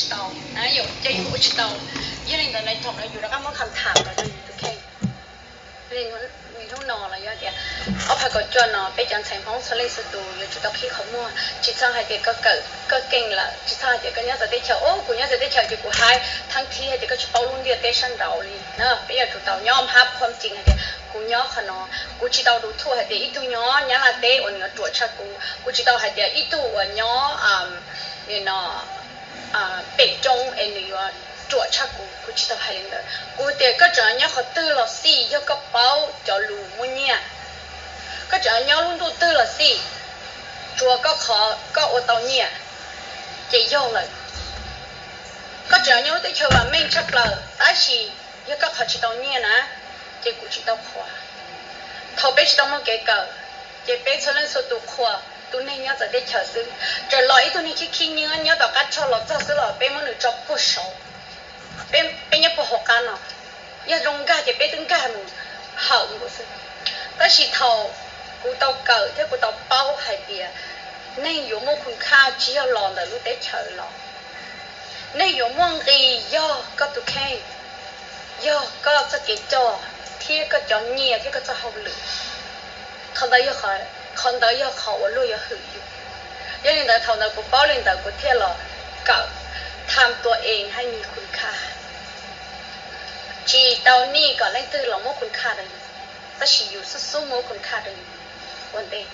tsis tau, yus ua tsis tau. Yog li ntawd no thaum no yus rov qab muab kham tham los rau yus tus kheej. Li hnub no los yog tias ob phav kaum cuaj no peb cov ntxhais Hmoob txhua leej txhua tus yuav tsum tau qhib qhov muag, tsis txhob hais tias koj kawm koj keej lawm, tsis txhob hais tias koj nyob txawv teb chaws, o kuv nyob txawv teb chaws ces kuv hais thab thib hais tias koj tsis paub lub ntiaj teb sab nraud li na. Peb yuav tsum tau nyob phab phuam cees hais tias kuv nyob qhov no, kuv tsis tau du thuj hais tias ib tug nyob Nyab Laj teb uas nws yuav ruam tshaj kuv, kuv tsis tau hais tias ib tug uas nyob no pem roob es nws yuav ruam tshaj kuv, kuv tsis tau hais li ntawd. Kuv tias koj tseem nyob qhov twg los xij, yog koj paub cov lus muaj nyiaj, koj tseem nyob lub ntuj twg los xij, tsuas koj qhov koj ua tau nyiaj ces yog lawm. Koj tseem nyob lub teb chaws vam meej tshaj plaws tab sis yog koj qhov tsis tau nyiaj na, ces kuv tsis tau qhuas. Thaum peb tsis tau muaj kev kawm, ces peb txhua leej txhua tus qhuas tus neeg nyob txawv teb chaws xwb. Txawm los ib tug neeg khib khib nyiab nyob tom qab rog los txog xwb los peb muab nws tso puag saud. Peb nyob puag hauv qab no, yog zoo nkag ces peb twb nkag mus hawm nkaus xwb. Tab sis thaum kuv tau kawm thiab kuv tau paub hais tias neeg yuav muaj khun khaj tsis yog los ntawm lub teb chaws los. Neeg yuav muaj nqis yog koj tus kheej, yog koj txoj kev coj thiab koj cov nyiaj thiab koj txoj hauj lwm. Qhov ntawd yog qhov uas luag yuav hwm yus. Yog li ntawd thaum ntawd kuv paub li ntawd kuv thiaj los kawm, tham tua ees hais mis khun khaj. Tsis tau nij kom leej twg los muab khun khaj rau yus, tab sis yus xub xub muab khun khaj rau yus ua ntej.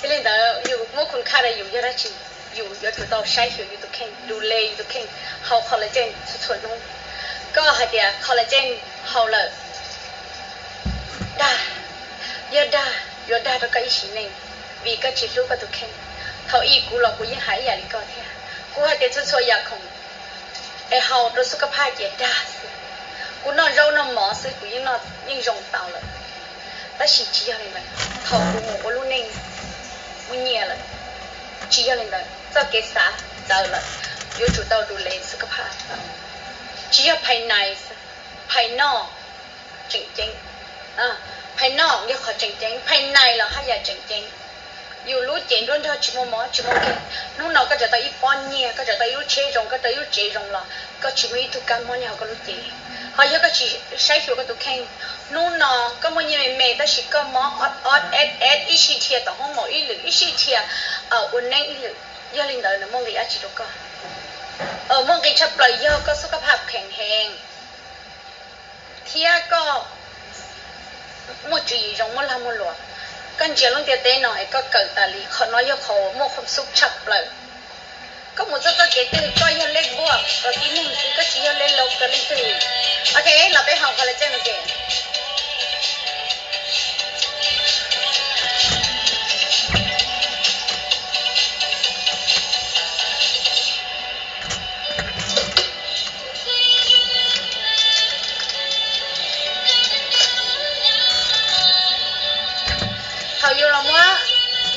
Yog li ntawd yus muab khun khaj rau yus yog dab tsi? Yus yuav tsum tau saib xyuas yus tus kheej, du le yus tus kheej, haus collagen txhua txhua hnub. Koj hais tias collagen haus lawm dag, yog dag yuav dag rau koj ib sim neej, vim koj tsis hlub koj tus kheej. Thaum ub kuv los kuv yeej hais ib yam li koj thiab. Kuv hais tias txhua txhua yam khoom es haus rau xub kab phaj ces dag xwb. Kuv noj zaub noj mov xwb kuv yeej zoo tau lawm. Tab sis tsis yog li ntawd, thaum kuv mus ua lub neej muaj nyiaj lawm, tsis yog li ntawd, txoj kev xav txawv lawm, yuav tsum tau du le xub kab phaj. Tsis yog phais nais, phais noj tseem ceeb. Phais noj yog qhov tseem ceeb, phais nais los haj yam tseem ceeb. Yus lub cev nruab nrog tsis muaj mob tsis muaj nkeeg. Hnub no koj tseem tau ib pob nyiaj, koj tseem tau ib lub tsheb zoo, koj tau ib lub tsev zoo los koj tsis muaj ib tug kab mob nyob hauv koj lub cev. Ho yog koj tsis saib xyuas koj tus kheej, hnub no koj muaj nyiaj me me tab sis koj mob ob ob eb eb, ib sij dhia tom hoob maum ib lwm, ib sij dhia ua neeb ib lwm, yog li ntawd nws muaj nqis dab tsi rau koj? Muaj nqis tshaj plaws yog koj xub kab phaj pheem heev thiab koj muaj tswv yim zoo, muaj lag muaj luam. Koj ntsia lub ntiaj teb no es koj kawm tas li, qhov no yog qhov uas muaj khuam xub tshaj plaws. Koj mus txog txoj kev twg koj yog lej npuaj rau tib neeg xwb, koj tsis yog lej laus rau leej twg. Ok, los peb haus collagen no ces thaum yus los muab,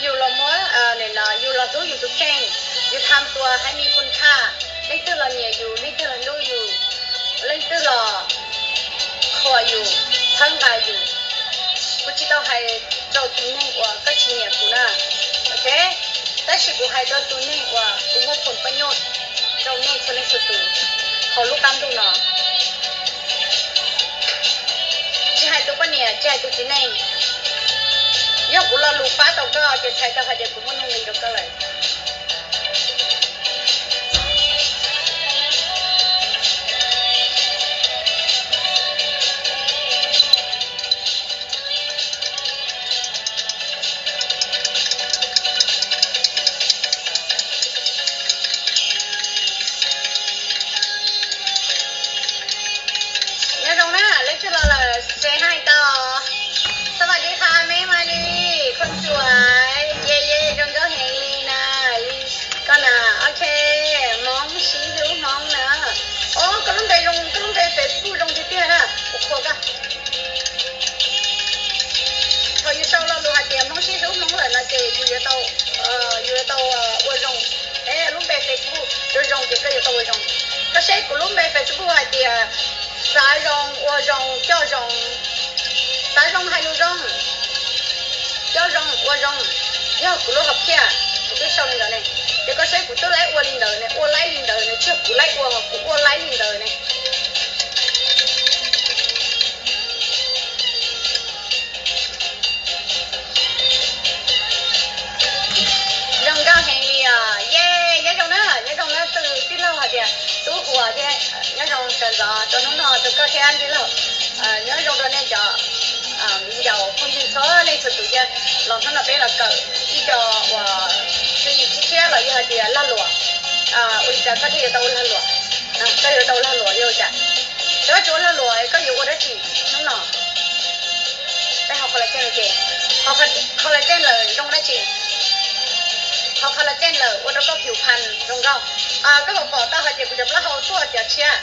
yus los muab, yus los hlub yus tus kheej, yus tham tuas hais mis khun khaj, leej twg los nyiam yus, leej twg los hlub yus, leej twg los qhuas yus, txhawb nqa yus. Kuv tsis tau hais rau tus neeg uas koj tsis nyiam kuv na, ok, tab sis kuv hais rau tus neeg uas kuv muaj phum paj nyuj rau nej txhua leej txhua tus hauv lub qab ntuj no. Tsis hais tus poj niam, tsis hais tus txiv neej, yog kuv lo lus pab tau koj ces txhais tau hais tias kuv muaj nuj nqis rau koj lawm. Nyob zoo na, leej twg los lawm say hi tau. สวัสดีค่ะ แม่มาลี คนสวย เย้เย้ zoo nkauj heev li na. Koj na, ok, Hmoob sib hlub Hmoob na. Os, koj lub npe zoo, koj lub npe Facebook zoo tiag tiag na, kuv qhuas koj. Thaum yus sau lo lus hais tias Hmoob sib hlub Hmoob lawm no ces yus yuav tau, yus yuav tau ua zoo. Es lub npe Facebook yuav zoo ces koj yuav tau ua zoo. Koj saib kuv lub npe Facebook hais tias xav zoo, ua zoo, coj zoo, xav zoo hais lus zoo, coj zoo, ua zoo, yog kuv lub hom phiaj, kuv twb sau li ntawd ne. Ces koj saib kuv twb laib ua li ntawd ne, ua Sawv ntxov rau hnub no rau koj thiab tij laug. Nyob zoo rau nej cov viv ncaus phooj ywg txhua leej txhua tus, cia los hnub no peb los kawm ib co uas tswv yim tshiab tshiab los yog hais tias lag luam. Ua li cas koj thiaj yuav tau ua lag luam? Koj yuav tau ua lag luam yog ua cas? Koj tsis ua lag luam koj yuav ua dab tsi hnub no? Peb haus collagen no ces, haus collagen lawm zoo dab tsi? Haus collagen lawm ua rau koj phiv phas zoo nkauj. Koj puas pom tau hais tias kuv cov plaub hau tuaj cov tshiab?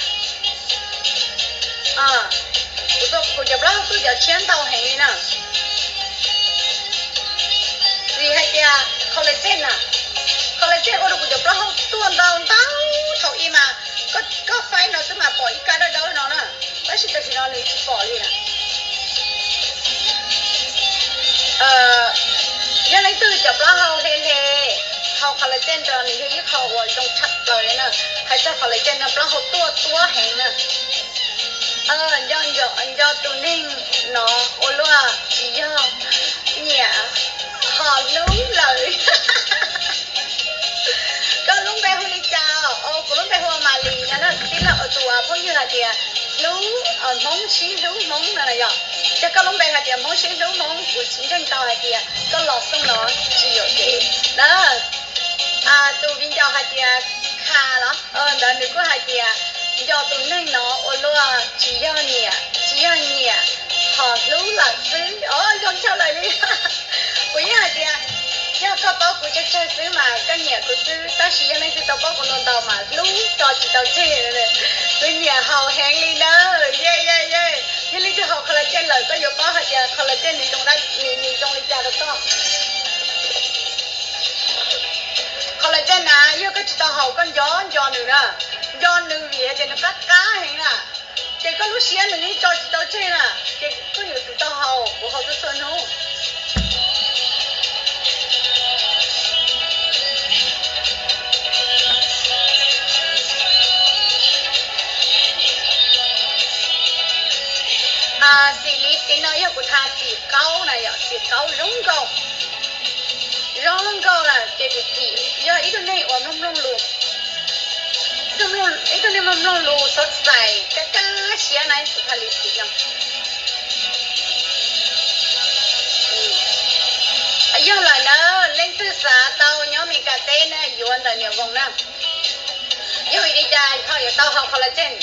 Kuv cov plaub hau tuaj cov tshiab ntau heev li na. Vim hais tias collagen na, collagen ua rau kuv cov plaub hau tuaj ntau ntau. Thaum ub mas koj faib no xwb mas pom ib kab dawb dawb no na, tab sis tam sim no nws tsis pom li na. Yog leej twg cov plaub hau hle hle, haus collagen rau nws yog ib qho uas zoo tshaj plaws li na. Hais txog collagen no plaub hau tuaj tuab heev na. Nco, nco tus neeg no ua luaj tsis yog nyiam, ho hlub lawm. Koj lub npe hu li cas? Kuv lub npe hu ua Malis no na. Tij laug tus phooj ywg hais tias hlub, Hmoob sib hlub Hmoob no na yog. Ces koj lub npe hais tias Hmoob sib hlub Hmoob, kuv ntseeg tau hais tias koj los xoo no tsis yuam kev na. Tus viv ncaus hais tias Kha los ntawd nws kuj hais tias nco tus neeg no ua luaj tsis yog nyiam, tsis yog nyiam, ho hlub lawm xwb. Os, zoo tshaj lawm li. Kuv yeej hais tias yog koj paub kuv tsawg tsawg xwb mas koj nyiam kuv xwb, tab sis yog leej twg tau paub kuv ntau ntau mas hlub tso tsis tau tseg. Kuv nyiam haus heev li na. Ye ye ye. Yog leej twg haus collagen lawm koj yuav paub hais tias collagen nws zoo li cas rau koj. Collagen na, yog koj tsis tau haus koj nco nco nws na, nco nws vim hais tias nws qab qab heev na, ces koj lub siab nws yeej tso tsis tau tseg na, ces koj yuav tsum tau haus, kuv haus txhua txhua hnub. Xim li xim no yog kuv tha xim qaub na, yog xim qaub zoo nkauj, zoo nkauj na, ces kuv txim yog ib tug neeg uas mloog mloog lus, ib tug neeg mloog mloog lus xov xais kab kab siab na, kuv tha li xim no. Yog lawm na, leej twg xav tau nyob Mes Kas teb na yuav ntawm niam voos na. Yog vim li cas ho yuav tau haus collagen?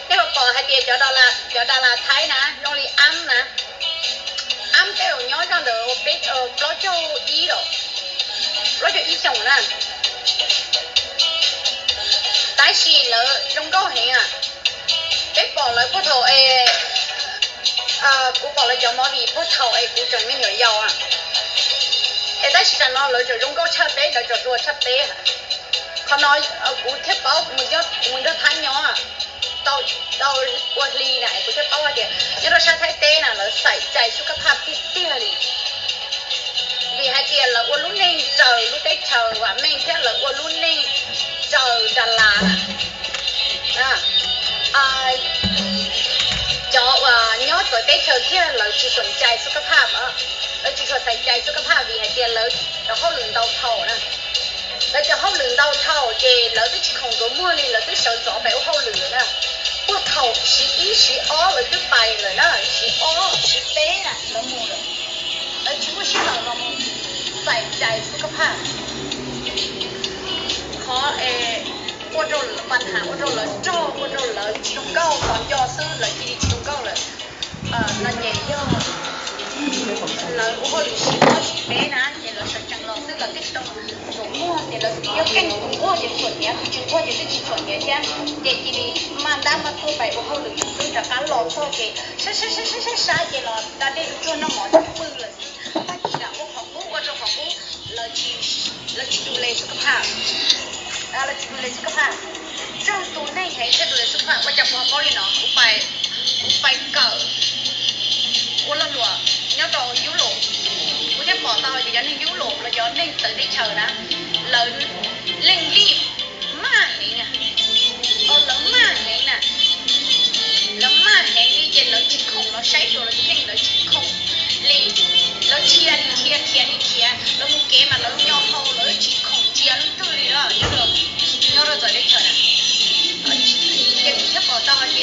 Nej puas pom hais tias cov Dalas Thaib na zoo li Ab na, Ab tej zaum nyob zoj ntawm peb plaub caug ib los, plaub caug ib xyoos na, tab sis lawv zoo nkauj heev na. Peb pom lawv puag thaum es, kuv pom lawv cov movie puag thaum es kuv tseem me nyuam yaus, es tab sis tam no lawv tseem zoo nkauj tshaj peb, lawv tseem hluas txog peb. Qhov no kuv thiaj paub, mus nrog Thaib nyob tau ua hli na, kuv thiaj paub hais tias nyob rau sab Thaib teb na lawv xais cai xub kab phaj tiag tiag li, vim hais tias lawv ua lub neej raws lub teb chaws vam meej thiab lawv ua lub neej raws Dalas na. Cov uas nyob txawv teb chaws kiag lawv tsis xais cai xub kab phaj, lawv tsis xais cai xub kab phaj vim hais tias lawv cov hauj lwm ntau thaum na. Lawv cov hauj lwm ntau thaum ces lawv twb tsis khoom nruab muag li, lawv twb sawv ntxov pem ua hauj lwm na. Puag thaum siv ib siv ob lawv twb pais lawm na, siv ob siv peb na lawv mus lawm. Lawv tsis muaj sij hawm los mus xais cai xub kab phaj. Qhov ua rau pas tham ua rau lawv rog, ua rau lawv tsis zoo nkauj, tos nco xwb lawv cia li tsis zoo nkauj lawm. No ces yog lawv ua hauj lwm siv ob siv peb na ces lawv sawv tsees los xwb, lawv twb tsis tau nruab muag ces lawv yog keej tus nquag ces txhuam hniav, tus tsis nquag ces twb tsis txhuam hniav thiab. Ces cia li maj ntab maj tuaj pais ua hauj lwm xwb, rov qab los txog ces sab sab sab sab ces los da dej tsuag noj mov tsuag pw lawm xwb. Tag kis lam ua qhov qub, ua rau qhov qub, lawv tsis du le xub kab phaj. Lawv tsis du le xub kab phaj. Tsawg tus neeg heev thiaj du le xub kab phaj, ua cas kuv ho paub li no? Kuv pais, kuv pais kawm ua lag luam nyob rau Yub Laum, kuv thiaj pom tau tias cov neeg Yub Laum los cov neeg txawv teb chaws na, lawv leej lij maj heev na, lawv maj heev na, lawv maj heev li ces lawv tsis khoom los saib xyuas lawv tus kheej, lawv tsis khoom li, lawv dhia li dhia, dhia li dhia, lawv mus kev mas lawv nyo hau, lawv tsis khoom ntsia leej twg li na, nyob rau txawv teb chaws na. Ces kuv thiaj pom tau hais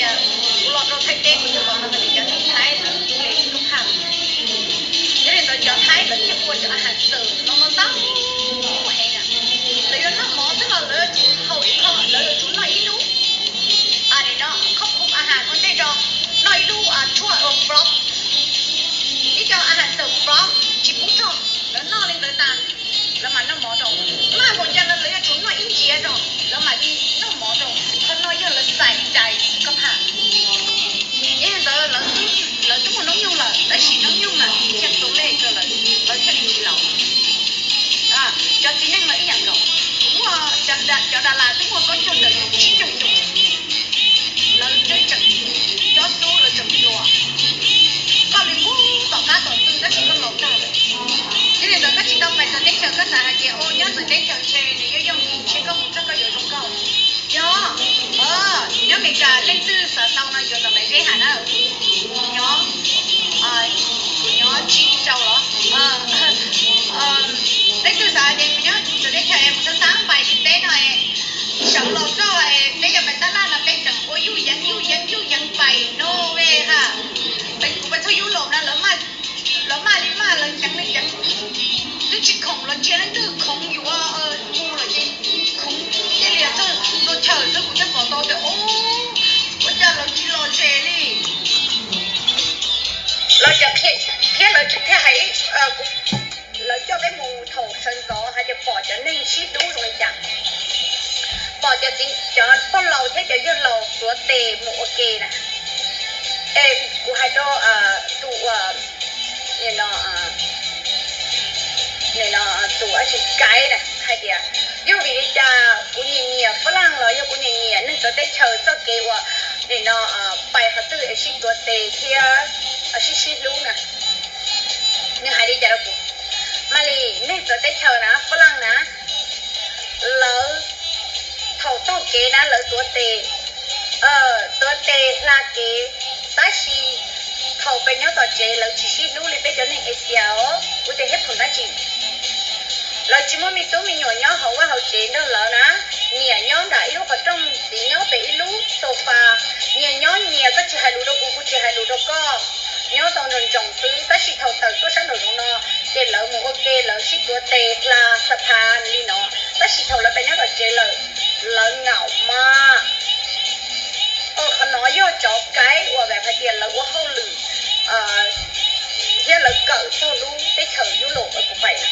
Cov Dalas twb muaj kaub caug tawm tsib caug xyoo, lawv tseem cob xub lawv tseem hluas. Koj li mus tom qab tom txwv tab sis koj laus tag lawm. Yog li ntawd koj tsis tau pais txawv teb chaws koj xav hais tias ua nyob txawv teb chaws ntshe nws yuav yooj yim ntshe koj mus txog koj yuav zoo nkauj. Yog, nyob Meskas leej twg xav tau no yuav tom Nais Zeb Ham na. Kuv nyob, kuv nyob Tsib Rau los. Leej twg xav hais tias kuv nyob txawv teb chaws es kuv xav xav pais li peb no es sawv los txog es peb yuav pais tab laj no peb tseem ua yuj yeev yuj yeev yuj yeev pais no ve ha. Kuv pais txog Yus Laus no lawv maj li maj lawv ceev li ceev, twb tsis khoom los ntsia leej twg khoom yuav mus lawm ces khoom cia li txog chaw xwb kuv thiaj pom tau tias ua cas lawv tsis los ze li. Lawv cov qhia thiab lawv tseem thiaj hais, lawv coj peb mus thaum sawv ntxov hais tias pom cov neeg sib hlub zoo li cas, pom cov txiv cov pog laus thiab cov yawg laus tuav tes mus ua ke na. Es kuv hais rau tus uas, tus ua tsis kaiv na hais tias, yog vim li cas kuv nyiam nyiam Fab Laj los yog kuv nyiam nyiam neeg txawv teb chaws txoj kev uas nim no pais qhov twg es sib tuav tes thiab sib sib hlub na. Nws hais li cas rau kuv, Malis, neeg txawv teb chaws na, Fab Laj na, lawv thaum taug kev na lawv tuav tes, tuav tes hla kev, tab sis thaum peb nyob tom tsev lawv tsis sib hlub li peb cov neeg Asia os. Kuv tias hev phoom dab tsi? Lawv tsis muaj me tub me nyuam nyob hauv vaj hauv tsev nrog lawv na, nyias nyob nram ib lub qhov rooj, txiv nyob pem ib lub sofa, nyias nyob nyias, koj tsis hais lus rau kuv, kuv tsis hais lus rau koj, nyob tau nroo ntsoov xwb. Tab sis thaum tawm tuaj sab nraum zoov no ces lawv mus ua ke, lawv sib tuav tes hla xa pha li no, tab sis thaum lawv pem nyob tom tsev lawm, lawv ngaum mas. Qhov no yog cov kaib uas hais tias lawv ua hauj lwm thiab lawv kawm txog lub teb chaws Yus Laus uas kuv pais na,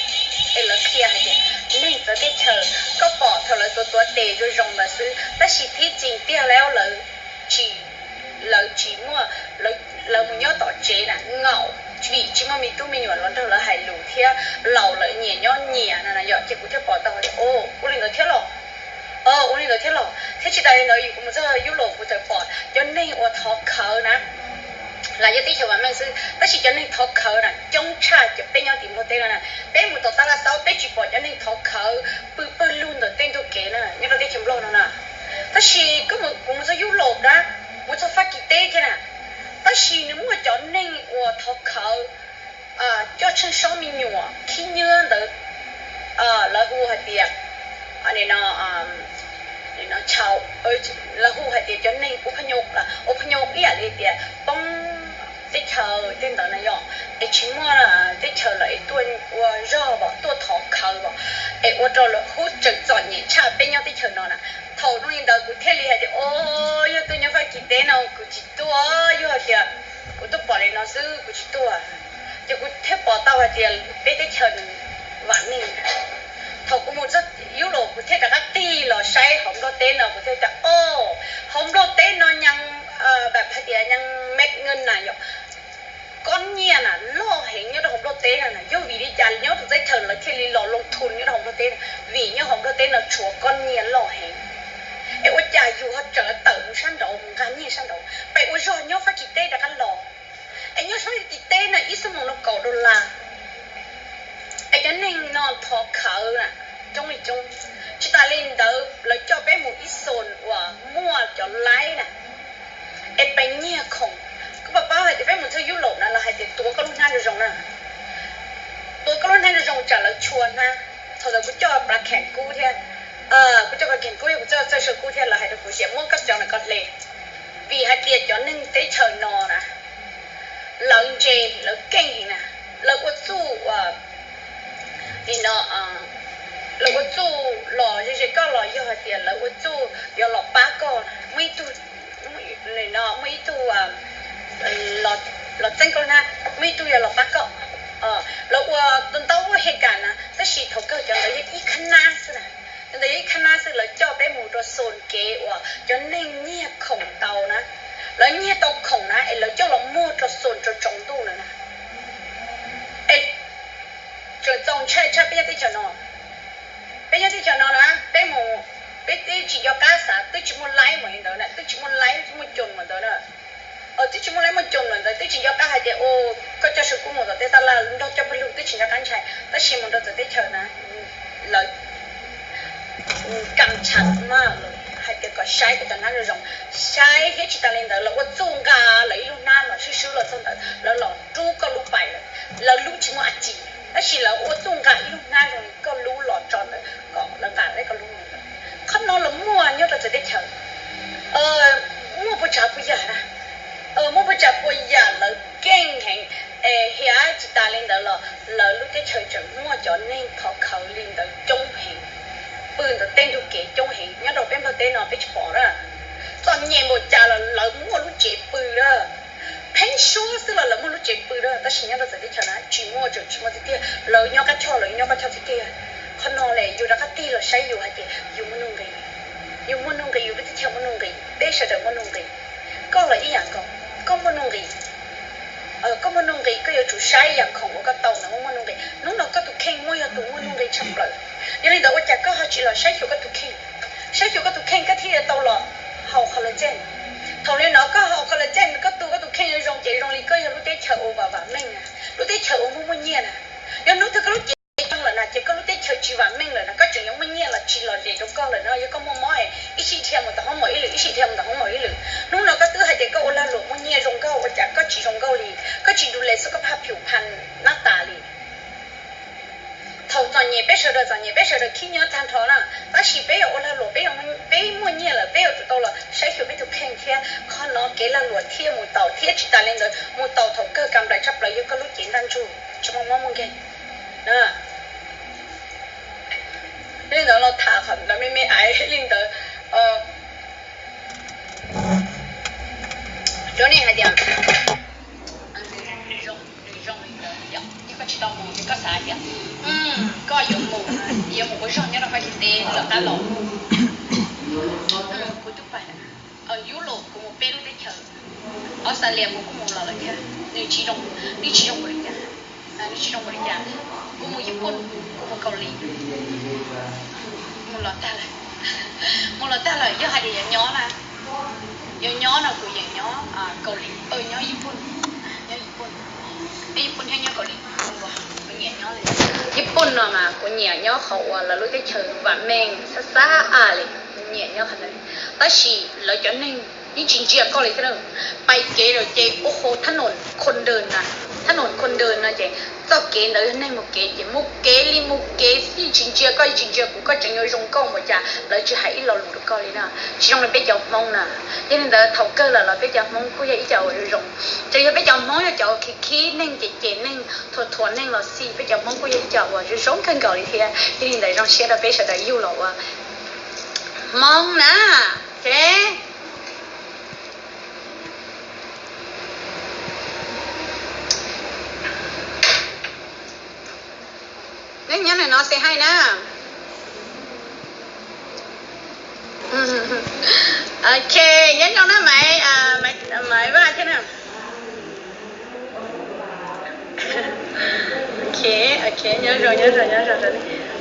es lawv qhia hais tias neeg txawv teb chaws koj pom thaum lawv tuav tuav tes zoo zoo ntawd xwb, tab sis thib txis tiag lawm lawv tsis, lawv tsis muaj, lawv mus nyob tom tsev na, ngaum, vim tsis muaj me tub me nyuam los nrog lawv hais lus thiab laus lawm nyias nyob nyias no yom. Ces kuv thiaj pom tau tias ua li ntawd thiab los, ua li ntawd thiab los. Thiab tsis tas li ntawd kuv mus txog Yus Laus kuv txawm pom cov neeg uas thov khawv na, los yog teb chaws vam meej xwb, tab sis cov neeg thov khawv na coob tshaj cov peb nyob tim Nplog teb no na. Peb mus tom tab laj taub peb tsis pom cov neeg thov khawv pw pawg lug ntawm tej ntug kev na nyob rau teb chaws Nplog no na. Tab sis kuv mus txog Yus Laus na, mus txog Fab Kis teb thiab na, tab sis nws muaj cov neeg uas thov khawv coj tsheej sob me nyuam khib nyiab ntawd, lawv hu hais tias, lawv hu hais tias cov neeg ua phaj nyoo ib yam li tias poob teb chaws tej ntawd na yom, es tsis muaj teb chaws lawm es tuaj ua zog os, tuaj thov khawv os, es ua rau lawv hub tseem txom nyem tshaj peb nyob teb chaws no na. Thaum zoo li ntawd kuv thiaj li hais tias o, yog tuaj nyob Fab Kis teb no kuv tsis tuaj, yog hais tias kuv tuaj pom li no xwb kuv tsis tuaj. Ces kuv thiaj pom tau hais tias peb teb chaws nws vam meej. Thaum kuv mus txog Yus Laus kuv thiaj rov qab tig los saib hauv Nplog teb no kuv thiaj tias o, hauv Nplog teb no nyees, hais tias nyees met ngej na yom, kob nyiaj na loj heev nyob rau hauv Nplog teb no na. Yog vim li cas nyob rau teb chaws lawv thiaj li los loo thun nyob rau hauv Nplog teb no? Vim nyob hauv Nplog teb no tshuav kob nyiaj loj heev. Es ua cas yus ho tseem tawm mus sab nraud mus nqa nyiaj sab nraud, peb ua zog nyob Fab Kis teb rov qab los. Es nyob Fab Kis teb no ib xuab moos no kaum dollar. Es cov neeg no thov khawv na, coob li coob. Tsis tas li ntawd lawv coj peb mus ib xoos uas muaj cov laib na, es peb nyiag khoom. Koj puas paub hais tias peb mus txog Yus Laus na lawv hais tias tuav koj lub hnab zoo zoo na, tuav koj lub hnab zoo zoo tsam lawv tshua hnab. Thaum ntawd kuv coj plas kheem kub thiab, kuv coj plas kheem kub thiab kuv coj txawj saw kub thiab lawv hais rau kuv tias muab koj cov ntawm ko hle, vim hais tias cov neeg teb chaws no na lawv ntse, lawv keej heev na, lawv ua txuj uas, no, lawv ua txuj los ze ze koj los yog hais tias lawv ua txuj yuav los pab koj, muaj ib tug, no, muaj ib tug los txeeb koj hnab, muaj ib tug yuav los pab koj. Lawv ua ntau ua he kas na, tab sis thaum kawg cov ntawd yog ib khab nab xwb na. Cov ntawd yog ib khab nab xwb, lawv coj peb mus rau xoos kev uas cov neeg nyiag khoom tau na. Lawv nyiag tau khoom na es lawv coj los muag rau xoos rau tsaus ntuj na. Es tseem txaus ntshai tshaj peb nyob teb chaws no. Peb nyob teb chaws no na, peb mus, Xav twb tsis muaj laib mas li ntawd na, twb tsis muaj laib muaj coos mas ntawd na. Twb tsis muaj laib muaj coos mas ntawd, twb tsis nco qab hais tias, o, koj coj saw kuj mus tom tej taj laj nrog coj pawg lug, twb tsis nco qab ntshai, tab sis mus rau txawv teb chaws na, lawv kam tshav maj hais tias kom saib koj cov hnab zoo zoo, saib thiab tsis tas li ntawd lawv ua txuj nqa lawv ib lub hnab los swb swb los txog ntawd lawv los rub koj lub pais lawm, lawv lub tsis muaj a ci, tab sis lawv ua txuj nqa ib lub hnab zoo li koj lub los tso ntawd kom lawv nqa koj lub mus. Qhov no los muaj nyob rau txawv teb chaws, muaj puas tsav puas yam na, muaj puas tsav puas yam lawv keej heev, es thiab tsis tas li ntawd los lawv lub teb chaws tseem muaj cov neeg khov khaws li ntawd coob heev, pw ntawm tej ntug kev coob heev nyob rau peb Nplog teb no peb tsis pom na. Txom nyem npaum cas los lawv muaj lub tsev pw na, pheeb suab xwb los lawv muaj lub tsev pw na, tab sis nyob rau txawv teb chaws na tsis muaj, tseem tsis muaj tiag tiag, lawv nyob qab choj lawv nyob qab choj tiag tiag. Qhov no lawm yus rov qab tig los saib yus hais tias yus muaj nuj nqis, yus muaj nuj nqis, yus lub teb chaws muaj nuj nqis, peb sawv daws muaj nuj nqis. Koj los ib yam nkaus, koj muaj nuj nqis, koj muaj nuj nqis koj yuav tsum saib yam khoom uas koj tau ntawd muaj nuj nqis. Hnub no koj tus kheej muaj yog tus muaj nuj nqis tshaj plaws, yog li ntawd ua cas koj ho tsis los saib xyuas koj tus kheej? Saib xyuas koj tus kheej koj thiaj yuav tau los haus collagen. Thaum li no koj haus collagen koj tu koj tus kheej zoo ces zoo li koj yog lub teb chaws uas vam vam meej na, lub teb chaws uas muaj muaj nyiaj na. Yog hnub twg koj lub cev coob lawm na ces koj lub teb chaws tsis vam meej lawm na, koj tseem yuav muaj nyiaj los tsis lom zem rau koj lawm na. Yog koj muaj mob ib sij dhia mus tom hoob mos ib lwm, ib sij dhia mus tom hoob mos ib lwm. Hnub no koj twb hais tias koj ua lag luam muaj nyiaj zoo nkauj ua cas koj tsis zoo nkauj li, koj tsis du le xwb koj phaj phium phan nab tas li. Thaum txom nyem peb sawv daws txom nyem peb sawv daws khib nyob tag nrho na, tab sis peb yuav ua lag luam, peb muaj nyiaj lawm peb yuav tsum tau los saib xyuas peb tus kheej thiab. Qhov no kev lag luam thiaj mus tau thiab tsis tas li ntawd mus tau thaum kawg kam nplais tshaj plaws yog koj lub cev ntaj ntsug tsis muaj mob muaj nkeeg. Li ntawd los tham qhov ntawd me me aiv li ntawd. Cov neeg hais tias nws zoo li ntawd, yog koj tsis tau mus ces koj xav tias koj yuav mus, yuav mus ua zog nyob rau koj tsev teb lawm qab los. Kuv twb pais Europe kuv mus peb lub teb chaws, Australia kuv kuj mus los lawm thiab, nws tsis zoo, nws tsis zoo npaum li cas, nws tsis zoo npaum li cas. Kuv mus Japan, kuv mus Kaus Lim, mus los tag lawm, mus los tag lawm. Yog hais tias yuav nyob na, yuav nyob no kuv yeem nyob Kaus Lim, nyob Japan, nyob Japan, nyob Japan thiab nyob Kaus Lim, kuv nyiam nyob li. Japan no mas kuv nyiam nyob qhov uas lawv lub teb chaws vam meej xab xab li, kuv nyiam nyob qhov ntawd. Tab sis lawv cov neeg yeej tsis ntsia koj li thiab na. Pais kev lawm ces ua hauv thab nom khon dawm na, thab nom khon dawm no ces txoj kev ntawd yog neeg mus kev ces mus kev li mus kev xwb, tsis ntsia koj tsis ntsia kuv, koj tseem yuav zoo nkauj npaum cas lawv tsis hais ib lo lus rau koj li na. Tsis zoo li peb cov Hmoob na. Yog li ntawd thaum kawg lawm los peb cov Hmoob kuj yog ib co uas zoo zoo. Tsuas yog peb cov Hmoob yog cov khib khib neeg ces cem neeg thuam thuam neeg los xij, peb cov Hmoob kuj yog ib co uas zoo zoo kawg nkaus li thiab. Yog li ntawd zoo siab rau peb sawv daws yug los ua Hmoob na. Ok. Neb nyob ntawm no say hi na. Ok, nyob zoo na Maiv, Maiv Vaj thiab na. Ok, ok, nyob zoo, nyob zoo, nyob zoo.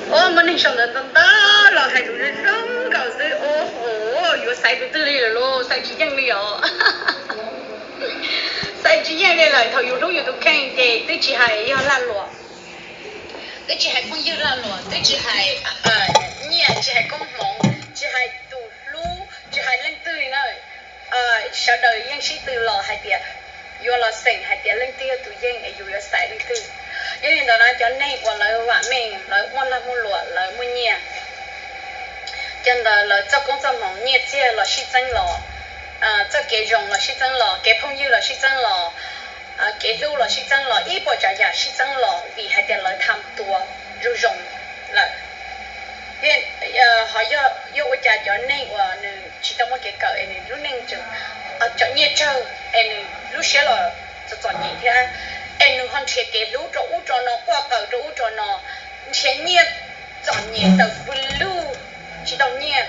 Ua muaj neeg sau ntawv ntau ntau los hais lus zoo zoo nkaus xwb. Ua yuav xaiv tus twg li lawm lauj, xaiv tsis yeej li os. Xaiv tsis yeej li lawm, thaum yus hlub yus tus kheej ces twb tsis hais yog lag luam, twb tsis hais phooj ywg lag luam, twb tsis hais nyiaj, tsis hais koob hmoov, tsis hais tus hlub, tsis hais leej twg li na. Sawv daws yeej sib tw los hais tias, yuav los xeem hais tias leej twg yog tus yeej es yus yuav xaiv leej twg. Yog li ntawd na cov neeg uas lawv vam meej, lawv muaj lag muaj luam, lawv muaj nyiaj, cov ntawd lawv txoj koob txoj hmoov nyiaj txiag los sib txeeb los, txoj kev zoo los sib txeeb los, kev phooj ywg los sib txeeb los, kev hlub los sib txeeb los, ib puas tsav yam sib txeeb los vim hais tias lawv tham tuas zoo zoo lawm. Ho yog ua cas cov neeg uas nws tsis tau muaj kev kawm es nws lub neej tseem tsom nyiaj tsawg es nws lub siab los txom txom nyem thiab, es nws ho nrhiav kev hlub rau ub rau no, quaj qawm rau ub rau no, nrhiav nyiaj txom nyem tawm pw lug, tsis tau nyiaj.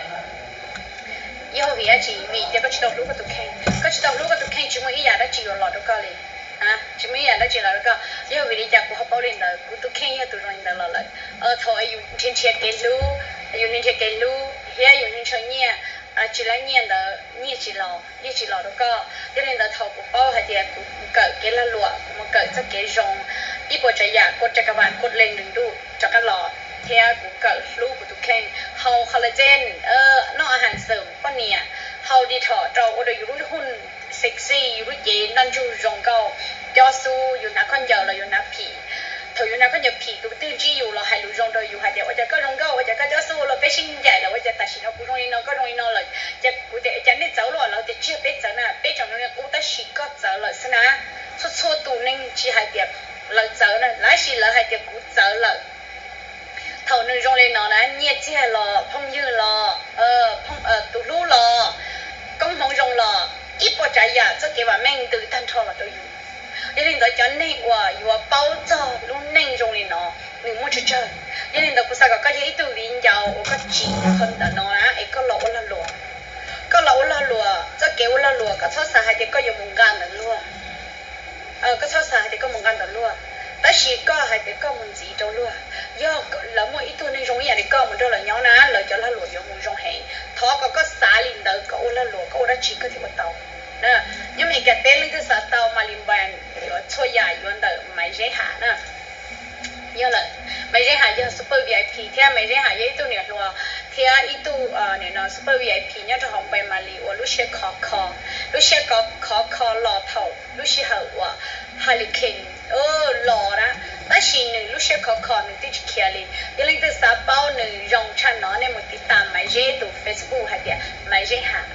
Yog vim dab tsi? Vim tias koj tsis tau hlub koj tus kheej. Koj tsis tau hlub koj tus kheej tsis muaj ib yam dab tsi yuav los rau koj li. Tsis muaj ib yam dab tsi los rau koj. Yog vim li cas kuv ho paub li ntawd? Kuv tus kheej yog tus zoo li ntawd los lawm. Thaum yus nrhiav nrhiav kev hlub, yus nrhiav nrhiav kev hlub thiab yus nrhiav nrhiav nyiaj, tsis laib nyiaj ntawd nyiaj tsis los, nyiaj tsis los rau koj. Yog li ntawd thaum kuv paub hais tias kuv kawm kev lag luam, kuv mus kawm txoj kev zoo, ib puas tsav yam kua rag ka vas kua lees nws nruj rov qab los, thiab kuv kawm hlub kuv tus kheej, haus collagen, noj a has xwm poj niam, haus detox rau ua rau yus lub hu sexy, yus lub cev ntaj ntsug zoo nkauj, cob xub, yus hnav khaub ncaws los yus hnav phim. Thaum yus hnav khaub ncaws phim tus twg ntsib yus los hais lus zoo rau yus hais tias ua cas koj zoo nkauj, ua cas koj cob xub ua luaj peb sib ncaim lawm, ua cas tam sim no kuv zoo li no koj zoo li no lawm. Ces kuv tias cas nej txawv luaj, lawv tias tsis yog peb txawv na, peb tseem zoo li qub tab sis koj txawv lawm xwb na. Txhua txhua tus neeg tsis hais tias lawv txawv na, tab sis lawv hais tias kuv txawv lawm. Thaum nws zoo li no na, nyiaj txiag los, phooj ywg los, tus hlub los, koob hmoov zoo los, ib puas tsav yam txoj kev vam meej ntws tag nrho los rau yus. Yog li ntawd cov neeg uas yuav paub txog lub neej zoo li no, nws muaj tsawg tsawg. Yog li ntawd kuv xav kom koj yog ib tug viv ncaus uas koj tsim qhov ntawm no na es koj los ua lag luam. Koj los ua lag luam, txoj kev ua lag luam koj txhob xav hais tias koj yuav mus nqa ntawm luag. Koj txhob xav hais tias koj mus nqa ntawm luag, tab sis koj hais tias koj mus ntxiv rau luag. Yog lawv muaj ib tug neeg zoo ib yam li koj mus nrog lawv nyob na, lawv cov lag luam yuav mus zoo heev. Thov kom koj xav li ntawd, koj ua lag luam koj ua dab tsi koj thiaj ua tau. Nyob Meskas teb leej twg xav tau Mali Brand yuav txhua yam yuav ntawm Maiv Zeb Ham na. Yog lawm, Maiv Zeb Ham yog super V I P thiab Maiv Zeb Ham yog ib tug niam hluas thiab ib tug, nim no super V I P nyob rau hauv npe Mali uas lub siab khov kho, lub siab khov kho los thaum lub sij hawm uas hurricane los na, tab sis nws lub siab khov kho nws twb tsis khiav li. Yog leej twg xav paub nws zoo tshaj no nej mus tiv tas Maiv Zeb tus Facebook hais tias Maiv Zeb Ham,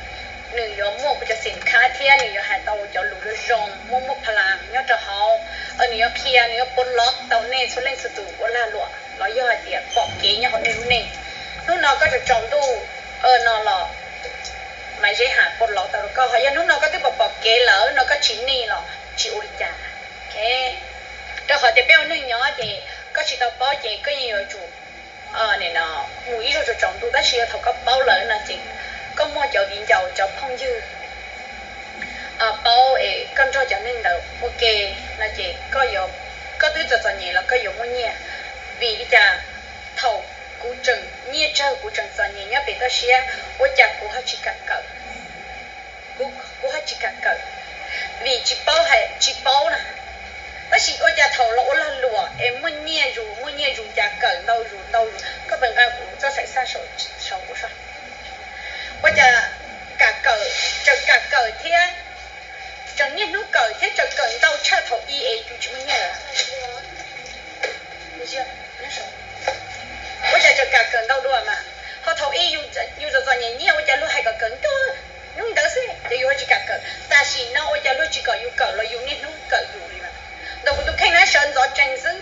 nws yuav muaj kuv cov xim khab thiab nws yuav hais tau cov lus zoo zoo, muaj muaj phalas nyob rau hauv. Nws yuav qhia, nws yuav pov lov tau nej txhua leej txhua tus ua lag luam los yog hais tias pom kev nyob hauv nej lub neej. Hnub no koj tsaus tsaus ntuj no los Maiv Zeb Ham pov lov tau rau koj, ho yog hnub no koj twb pom pom kev lawm no koj tsis nij los tsis ua li cas. Rau qhov tias peb ua neeg nyob ces koj tsis tau paub ces koj yeej yuav tsum mus ib zaug tsaus tsaus ntuj, tab sis yog thaum koj paub lawm no ces koj muaj cov viv ncaus cov phooj ywg paub es koj nrog cov neeg ntawd ua ke no ces koj twb txom txom nyem los koj yuav muaj nyiaj. Vim li cas thaum kuv tseem nyiaj tsawg kuv tseem txom nyem nyob pem toj siab, ua cas kuv ho tsis kam kawm? Kuv ho tsis kam kawm vim tsis paub hais tsis paub na. Tab sis ua cas thaum los ua lag luam es muaj nyiaj zus muaj nyiaj zus cas kawm ntau zus ntau zus, koj puas nqa kuv txoj xaim xaj saum kuv saib? Ua cas kam kawm, tseem kam kawm thiab, tseem niaj hnub kawm thiab tseem kawm ntau tshaj thaum ub es yus tsis muaj nyiaj lawm? Ua cas tseem kam kawm ntau dua mas, ho thaum ub yus txom txom nyem nyiaj ua cas luag hais kom kawm ntau, hnub ntawd xwb ces yus ho tsis kam kawm. Tam sim no ua cas luag tsis kom yus kawm los yus niaj hnub kawm yus li mas. Ntawm kuv tus kheej na sawv ntxov tsees xwb.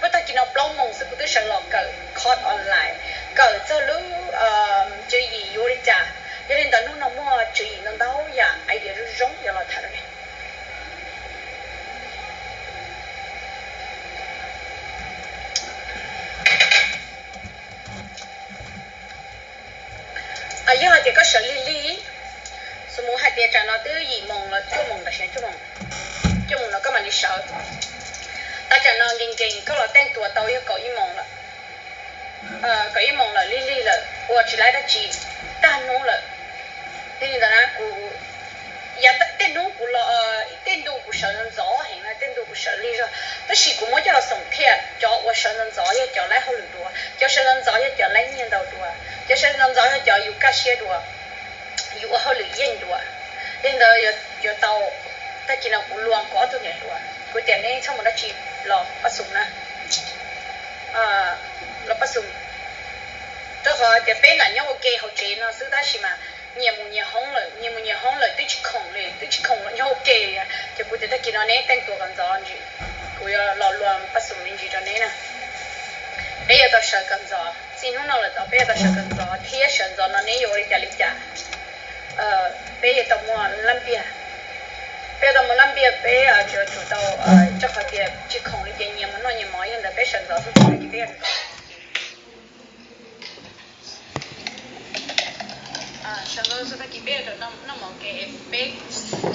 Puag tag kis no plaub moos xwb kuv twb sawv los kawm course online, kawm txog lub tswv yim yuav ua li cas. Yog li ntawd hnub no muaj tswv yim ntau ntau yam idea zoo zoo yuav los tham rau nej. Yog hais tias koj sawv lig lig, xu mus hais tias tsam no twb yim moos los cuaj moos tam sim no, cuaj moos no koj mam li sawv. Tab tsam no nkees nkees koj los teej tuas tau yog kaum ib moos lawm, kaum ib moos lawm lig lig lawm ua tsis laib dab tsi, tag hnub lawm. Yog li ntawd na kuv, yav tej hnub kuv los, tej ntu kuv sawv ntxov ntxov heev na, tej ntu kuv sawv lig zog, tab sis kuv muab coj los xoom thiaj, cov uas sawv ntxov ntxov yog cov laib hauj lwm dua, cov sawv ntxov ntxov yog cov laib nyiaj ntau dua, cov sawv ntxov ntxov yog cov yus kaj siab dua, yus ua hauj lwm yeej dua. Yog li ntawd yuav tau, tag kis no kuv luag kuv ob tug niam hluas, kuv tias neb txhob mus dab tsi los pab xum na, los pab xum. Rau qhov tias peb lam nyob ua ke hauv tsev no xwb tab sis mas nyias mus nyias hoob lawm, nyias mus nyias hoob lawm twb tsis khoom li, twb tsis khoom los nyob ua ke li. Ces kuv tias tag kis no neb teej tuas kom ntxov ntsis, kuv yuav los luag pab xum me ntsis rau neb na. Peb yuav tau sawv kom ntxov, txij hnub no lawm tod peb yuav tau sawv kom ntxov thiab sawv ntxov no neb yuav ua li cas li cas, peb yuav tau muaj laj npiag, peb yuav tau muaj laj npiag, peb yuav tsum tau, rau qhov tias tsis khoom li ces nyias mus noj nyias mov, yog ntawd peb sawv ntxov xwb ces peb yuav sawv ntxov xwb tag kis peb yuav tau noj mov ke, peb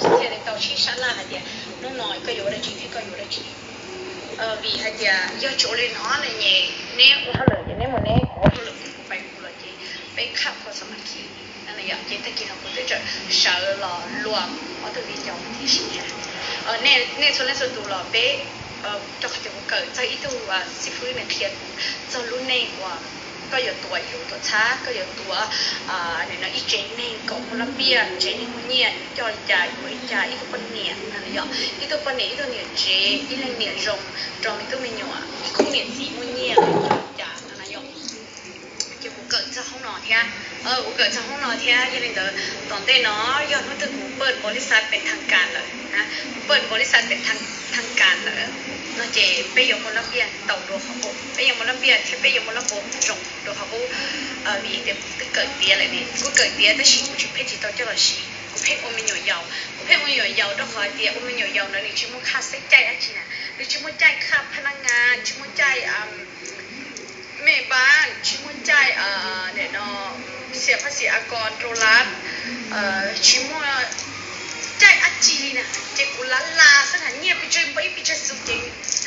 thiaj li tau sib sab laj hais tias hnub no koj yuav ua dab tsi thiab koj yuav ua dab tsi. Vim hais tias yog tsis ua li no ne, neb ua hauj lwm ces neb mus neb, kuv ua hauj lwm kuv pais kuv los ces peb khaj kho xav mas khi na. Ces tag kis no kuv twb tseem sawv los luas ob tug viv ncaus tib si. Nej txhua leej txhua tus los peb, rau qhov tias kuv kawm txog ib tug xib fwb nws qhia kuv txog lub neej uas koj yuav tuav yus tuav txhab, koj yuav tuav nim no ib tsev neeg kom muaj lab npiaj, tsev neeg muaj nyiaj, yuav coj li cas yuav ua li cas, ib tug poj niam no yom, ib tug poj niam, ib tug niam tsev, ib leeg niam zoo rau me tub me nyuam, ib khub niam txiv muaj nyiaj, yuav coj li cas no na yom. Ces kuv kawm txog hoob no thiab, kuv kawm txog hoob no thiab, yog li ntawd tom ntej no yog hnub twg kuv paj npaus lis xaj pem thaj kas lawm, kuv paj npaus lis xaj pem thaj kas lawm no ces peb yuav muaj lab npiaj tau dua qhov qub, peb yuav muaj lab npiaj thiab peb yuav muaj lab npaus zoo dua qhov qub. Vim tias kuv twb kawm tiav lawm ne, kuv kawm tiav tab sis kuv tsis, pheej tsis tau coj los siv, kuv pheej ua me nyuam yaus, kuv pheej ua me nyuam yaus rau qhov tias ua me nyuam yaus ntawd nws tsis muaj khaj xeeb caij dab tsi na, nws tsis muaj caij khaj phaj nab ngas, tsis muaj caij me npab, tsis muaj caij nim no xia phaj xia a ko nrau lab, tsis muaj caij dab tsi li na. Ces kuv lav las xwb na, nyiaj pes tsawg npaum ib pes tsawg xwb ces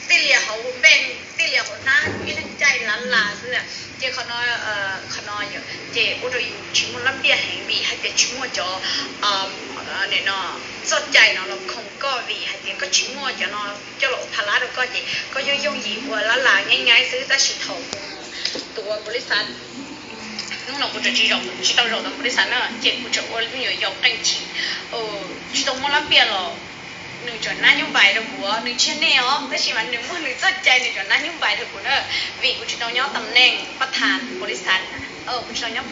tij lias hauv npe, tij lias hauv hnab, kuv ib leeg caij lav las xwb na. Ces qhov no, qhov no ces ua rau yus tsis muaj lab npiaj heev vim hais tias tsis muaj cov nim no txoj cai no los khoom koj vim hais tias koj tsis muaj cov no coj los ua pha lab rau koj ces koj yooj yooj yim ua lab las nyaib nyaib xwb. Tab sis thaum kuv mus tua npaus lis xaj, hnub no kuv tseem tsis zaum, tsis tau zaum ntawm npaus lis xaj na, ces kuv tseem ua me nyuam yaus qeej chim, tsis tau muaj lab npiaj los nws tseem nab nyub npais rau kuv, nws tsis yog nej os, tab sis mas nws muaj nws txoj cai, nws tseem nab nyub npais rau kuv na. Vim kuv tsis tau nyob tam neej pab thas npaus lis xaj, kuv tsis tau nyob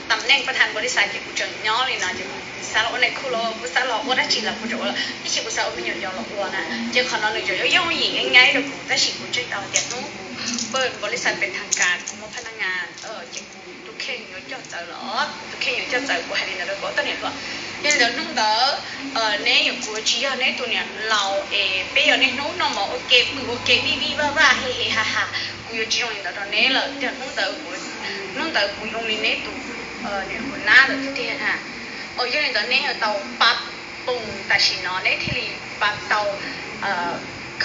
tam neej pab thas npaus lis xaj ces kuv tseem nyob li no ces kuv xav los ua neeg khu los kuv xav los ua dab tsi los kuv tseem ua, ib chim kuv xav ua me nyuam yaus los ua na. Ces qhov no nws tseem yooj yooj yim nyaib nyaib rau kuv, tab sis kuv ntseeg tau tias hnub paj npaus lis xaj pem thaj kas kuv muaj phaj nab ngas ces kuv tus kheej yuav coj txawv los, tus kheej yuav coj txawv, kuv hais li ntawd rau kuv ob tug niam hluas. Yog li ntawd hnub ntawd neb yuav, kuv tsis yog neb tus niam laus es peb yog niaj hnub noj mov ua ke pw ua ke vij vij vaj vaj he he ha ha, kuv yuav tsis zoo li ntawd rau neb lawm tiag. Hnub ntawd kuv, hnub ntawd kuv zoo li neb tus niam hluas nab lawm tiag tiag na. Yog li ntawd neb yuav tau pab poos tam sim no neb thiaj li pab tau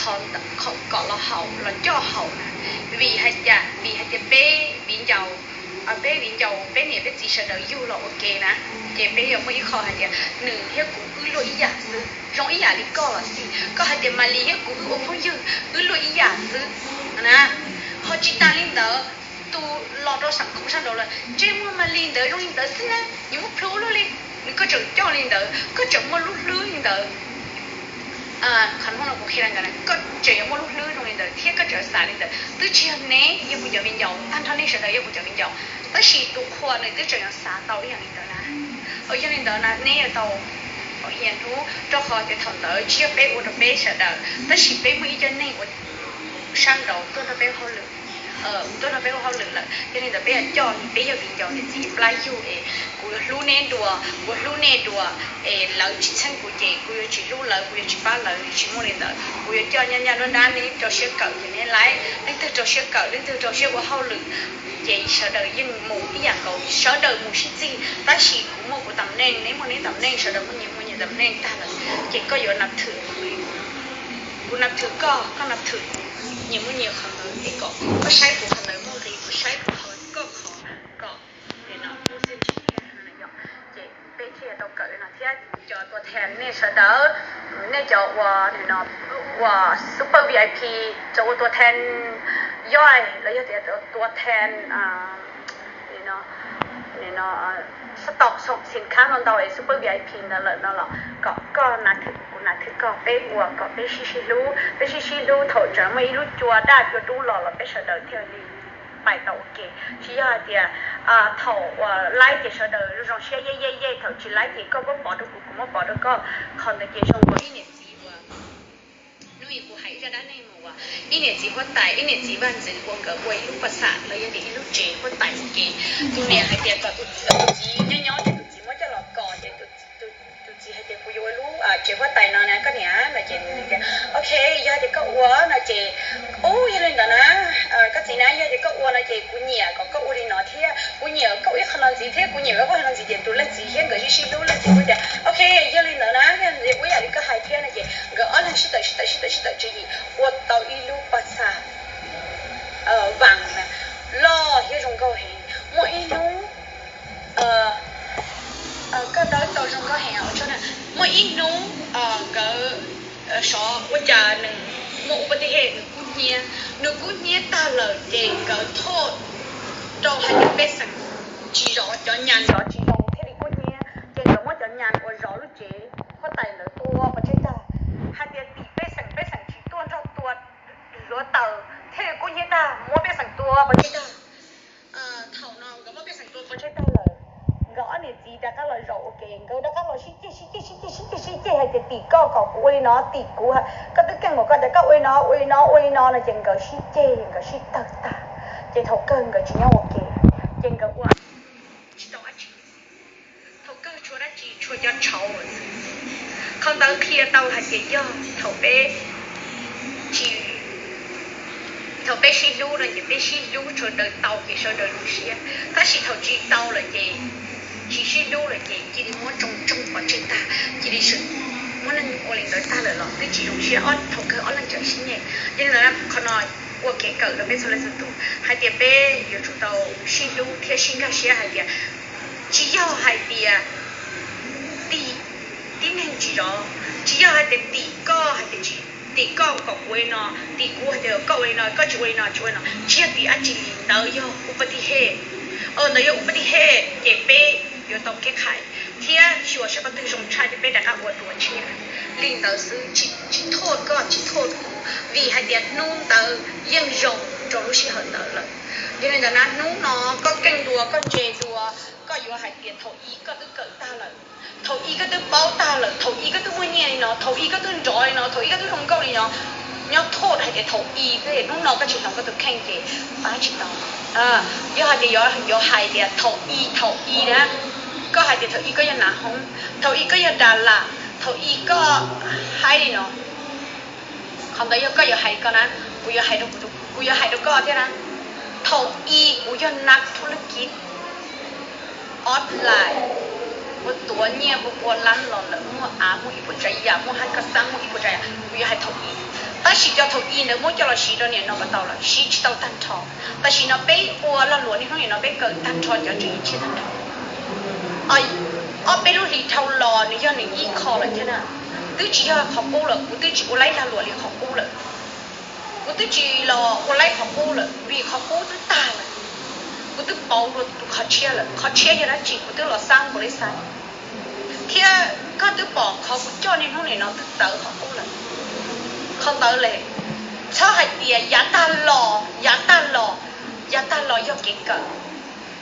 kom los haum, los coj haum na. Vim hais cas? Vim hais tias peb viv ncaus, peb viv ncaus, peb niam peb txiv sawv daws yug los ua ke na, ces peb yuav muaj ib qho hais tias nws thiab kuv wb luaj ib yam xwb, zoo ib yam li koj los xij. Koj hais tias Malis thiab kuv wb ua phooj ywg, wb luaj ib yam xwb na. Ho tsis tas li ntawd, tus los rau xam khoom sab nraud lawm, ntsej muag Malis ntawd zoo li ntawd xwb na, nws muab plhws ua luaj li, nws, koj tseem coj li ntawd, koj tseem muaj lub hlwb li ntawd. Qhov no kuv qhia ntawd, koj tseem yuav muaj lub hlwb zoo li ntawd thiab koj tseem xav li ntawd, twb tsis yog neb yog kuv cov viv ncaus, tag nrho nej sawv daws yog kuv cov viv ncaus, tab sis tus qhua nws twb tseem yuav xav tau ib yam li ntawd na. Yog li ntawd na neb yuav tau hias hnub, rau qhov tias thaum ntawd tsis yog peb ua rau peb sawv daws, tab sis peb muaj ib co neeg uas sab nraud tuaj nrog peb ua hauj lwm, tuaj nrog peb ua hauj lwm lawm. Yog li ntawd peb yuav coj, peb yog viv ncaus niam txiv plab yug es kuv yuav hlub neb dua, kuv yuav hlub nej dua, es lawv tsis txheeb kuv ces kuv yuav tsis hlub lawv, kuv yuav tsis pab lawv, tsis muaj li ntawd. Kuv yuav coj nyaj nyaj nruab nrab, neb rau siab kawm ces neb laib, leej twg rau siab kawm, leej twg rau siab ua hauj lwm, ces sawv daws yeej mus ib yam nkaus, sawv daws mus sib txig. Tab sis kuv muaj kuv tam neej, neb muaj neb tam neej, sawv daws muaj nyias muaj nyias tam neej tag lawm, ces koj yuav nab thwm kuv li kuv nab thwm koj, koj nab thwm kuv, nyias muaj nyias qhov ntawd es kom koj saib kuv qhov ntawd muaj nqis, kuv saib kuv qhov, koj qhov, kom nim no muaj txiaj ntsig thiab no yom. Ces peb thiaj tau kawm li no thiab. Cov tua thas nej sawv daws, nej cov uas nim no uas super VIP, cov uas tua thas yob los yog tias tua thas nim no, nim no sab tom xoo xim khab no ntau es super VIP ntawd lawm no los kom koj nab thwm kuv, kuv nab thwm koj, peb ua kom peb sib sib hlub, peb sib sib hlub, thaum tseem muaj ib lub cua daj cua dub los los peb sawv daws thiaj li pais tau ua ke. Tsis yog hais tias thaum uas laib ces sawv daws zoo siab yej yej yej, thaum tsis laib ces koj muab pov rau kuv, kuv muab pov rau koj, qhov ntawd ces zoo nkaus ib niam txiv uas hnub ib kuv hais ib zaj dab neeg mus uas ib niam txiv huab tais, ib niam txiv vaj ntxwv uas nkawd ua ib lub pas xam los yog tias ib lub tsev huab tais ua ke. Tus niam hais tias kom tus txiv nyob nyob ces tus txiv muab coj los kos ces tus txiv hais tias kuv yuav ua lub tsev huab tais no na koj niam no ces tias ok, yog tias koj ua no ces, ub, yog li ntawd na, koj txiv na, yog tias koj ua no ces kuv nyiam kom koj ua li no thiab, kuv nyiam koj ua ib qho no ntxiv thiab, kuv nyiam koj ua qho no ntxiv. Ces tus leej txiv thiab nkawd sib sib hlub, leej txiv kuj tias ok, yog li ntawd na, ua ib yam li koj hais thiab no ces nkawd ob leeg sib tawm sib tawm sib tawm sib tawm tswv yim ua tau ib lub pas xam vas na, loj thiab zoo nkauj heev. Muaj ib hnub Zoo nkauj heev os, muaj ib hnub nkawd sov ua cas nws muaj ua pa ti he nws kub hnyiab, nws kub hnyiab tag lawm ces nkawd thauj rau hais tias pej xeem tsis zov, cov nyas zov tsis zoo thiaj li kub hnyiab, ces nkawd muab cov nyas uas zov lub tsev huab tais ntawd tua pov tseg tag, hais tias tim pej xeem, pej xeem tsis tuaj nrog tua hluav taws thiaj li kub hnyiab tag, muab pej xeem tua pov tseg tag. Thaum no nkawd muab pej xeem tua pov tseg tag lawm, nkawd ob niam txiv rov qab los zaum ua ke, nkawd rov qab los sib ceg sib ceg sib ceg sib ceg sib ceg hais tias tim koj kom kuv ua li no, tim kuv, koj twb keej npaum ko cas koj ua li no ua li no ua li no no ces nkawd sib ceg nkawd sib tawg tag, ces thaum kawg nkawd tsis nyob ua ke, ces nkawd ua tsis tau dab tsi. Thaum kawg tshuav dab tsi, tshuav cov tshauv. Qhov ntawd qhia tau hais tias yog thaum peb tsis, thaum peb sib hlub no ces peb sib hlub sawv daws tau ces sawv daws zoo siab, tab sis thaum tsis tau lawm ces tsis sib hlub lawm ces cia li muab tsoo tsoo pov tseg tag, cia li muab neeg ua li ntawd tag lawm los twb tsis zoo siab, ob thaum kawg ob leeg tseem sib nyiam. Yog li ntawd qhov no ua kev kawm rau peb txhua leej txhua tus hais tias peb yuav tsum tau sib hlub thiab sib nkag siab hais tias tsis yog hais tias tim tib neeg tsis zov, tsis yog hais tias tim koj hais tias tsis, tim koj kom kuv ua li no, tim kuv hais tias koj ua li no, koj tsis ua li no, tsis ua li no, tsis yog tim dab tsi li, ntawd yog ua pa ti he, ntawd yog ua pa ti he, ces peb yuav tau kev qhais thiab xyuas seb qhov twg zoo tshaj ces peb rov qab ua dua tshiab. Li ntawd xwb, tsis thuaj koj tsis thuaj kuv, vim hais tias hnub ntawd yeej zoo rau lub sij hawm ntawd lawm. Yog li ntawd na hnub no koj keej dua koj ntse dua, koj yuav hais tias thaum i koj twb kawm tag lawm, thaum i koj twb paub tag lawm, thaum i koj twb muaj nyiaj li no, thaum i koj twb nrov li no, thaum i koj twb zoo nkauj li no, nyob thuaj hais tias thaum i, hnub no koj tsis hloov koj tus kheej ces pab tsis tau. Yog hais tias yuav hais tias thaum i, thaum i na, koj hais tias thaum i koj yog nav hoob, thaum i koj yog das las, thaum i koj haib li no, qhov ntawd yog koj yuav hais li ko na, kuv yuav hais rau, kuv yuav hais rau koj thiab na. Thaum i kuv yog nab thuj lub kib online, kuv tuav nyiaj kuv pua lab los lawm, muaj av muaj ib puas tsav yam, muaj haj koj xab muaj ib puas tsav yam, kuv yuav hais thaum i. Tab sis cov thaum i ntawd muab coj los siv rau nim no puas tau lawm? Siv tsis tau tag nrho. Tam sim no peb ua lag luam niaj hnub nim no peb kawm tag nrho cov tswv yim tshiab tag nrho. Ob peb lub hlis dhau los nws yog nws ib qho lawm thiab na. Twb tsis yog qhov qub lawm, kuv twb tsis ua laib lag luam li qhov qub lawm. Kuv twb tsis los ua laib qhov qub lawm vim qhov qub twb tag lawm. Kuv twb pauv dua tus qhov tshiab lawm, qhov tshiab yog dab tsi kuv twb los xab npaum li xab, thiab koj twb pom qhov kuv coj niaj hnub nim no twb tawv qhov qub lawm. Qhov ntawd li, txhob hais tias yav tag los, yav tag los, yav tag los yog kev kawm,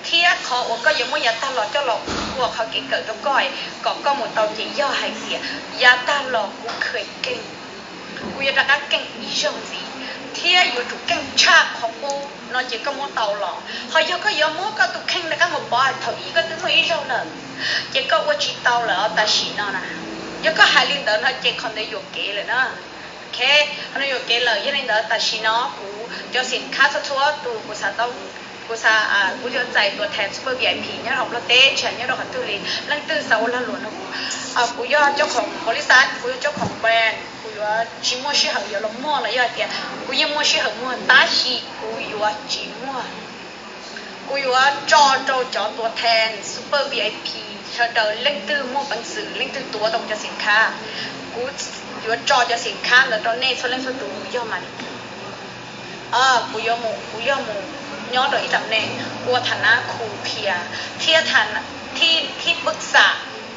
thiab qhov uas koj yuav muab yav tag los coj los ua qhov kev kawm rau koj kom koj mus tau ces yog hais tias yav tag los kuv kheev keej, kuv yuav rov qab keej ib zaug ntxiv, thiab yuav tsum keej tshaj qhov qub no ces koj muab tau los. Ho yog koj yuav muab koj tus kheej rov qab mus pov thaum i koj twb muaj ib zaug lawm, ces koj ua tsis tau lawm tam sim no na. Yog koj hais li ntawd no ces qhov ntawd yuam kev lawm na. Ok, qhov no yuam kev lawm, yog li ntawd tam sim no kuv cov xim khab txhua txhua tus kuv xav tau, kuv xav, kuv yuav txais tuam thas super V I P nyob rau Nplog teb, tsis hais nyob rau qhov twg li, leej twg xav ua lag luam no, kuv yog cov khoom npaum li xav, kuv yog cov khoom brand, kuv yuav tsis muaj sij hawm yuav los muag los yog hais tias kuv yeej muaj sij hawm muag tab sis kuv yuav tsis muag. Kuv yuav tso rau cov tuam thas super V I P sawv daws, leej twg muaj peev xwm leej twg tuav tau kuv cov xim khab, kuv yuav tso cov xim khab ntawd rau nej txhua leej txhua tus mus yog mas li. Kuv yuav mus, kuv yog mus nyob rau ib tam neeg ua tha nab khu qhia thiab thib pwj xam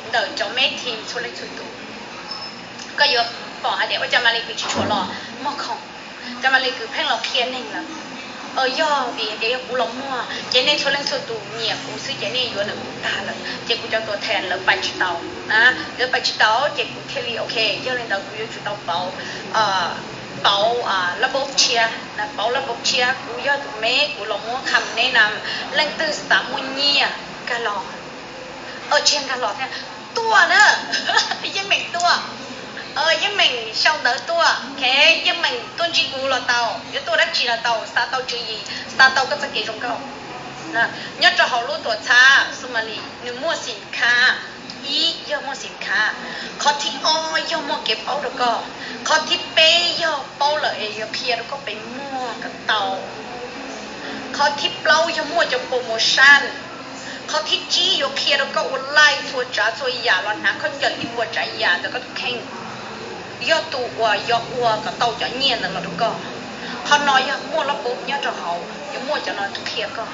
ntawm cov me team txhua leej txhua tus. Koj yuav pom hais tias ua cas Maly Kws tsis tshua los muag khoom, cas Maly Kws pheej los qhia neeg lawm. Yog vim tias yog kuv los muag ces nej txhua leej txhua tus nyiam kuv xwb ces nej yuav ntawm kuv tag lawm ces kuv cov tuam thas lawv pais tsis tau na, lawv pais tsis tau ces kuv thiaj li ok, yog li ntawd kuv yuav tsum tau pauv, pauv lab npauv tshiab, pauv lab npauv tshiab. Kuv yog tus me kuv los muab kham neb na, leej twg xav muaj nyiaj nkag los, tsis nkag los thiab, tuaj na, yeej meem tuaj, yeej meem sau ntawv tuaj, ok, yeej meem tuaj ntsib kuv los tau, yuav tuaj dab tsi los tau, xav tau tswv yim, xav tau koj txoj kev zoo nkauj. Nyob rau hauv lub tuam txhab Somali nws muaj xim khab, ib yog muaj xim khab, qhov thib ob yog muaj kev paub rau koj, qhov thib peb yog paub lawm es yuav qhia rau koj pes muag kom tau, qhov thib plaub yog muaj cov promotion, Qhov thib tsib yuav qhia rau koj ua laij txhua tsav txhua yam los hnav khaub ncaws li ua tsav yam ntawm koj tus kheej, yog tus uas yuav ua kom tau cov nyiaj ntawd los rau koj. Qhov no yog muaj lab pub nyob rau hauv, yuav muaj cov no qhia koj.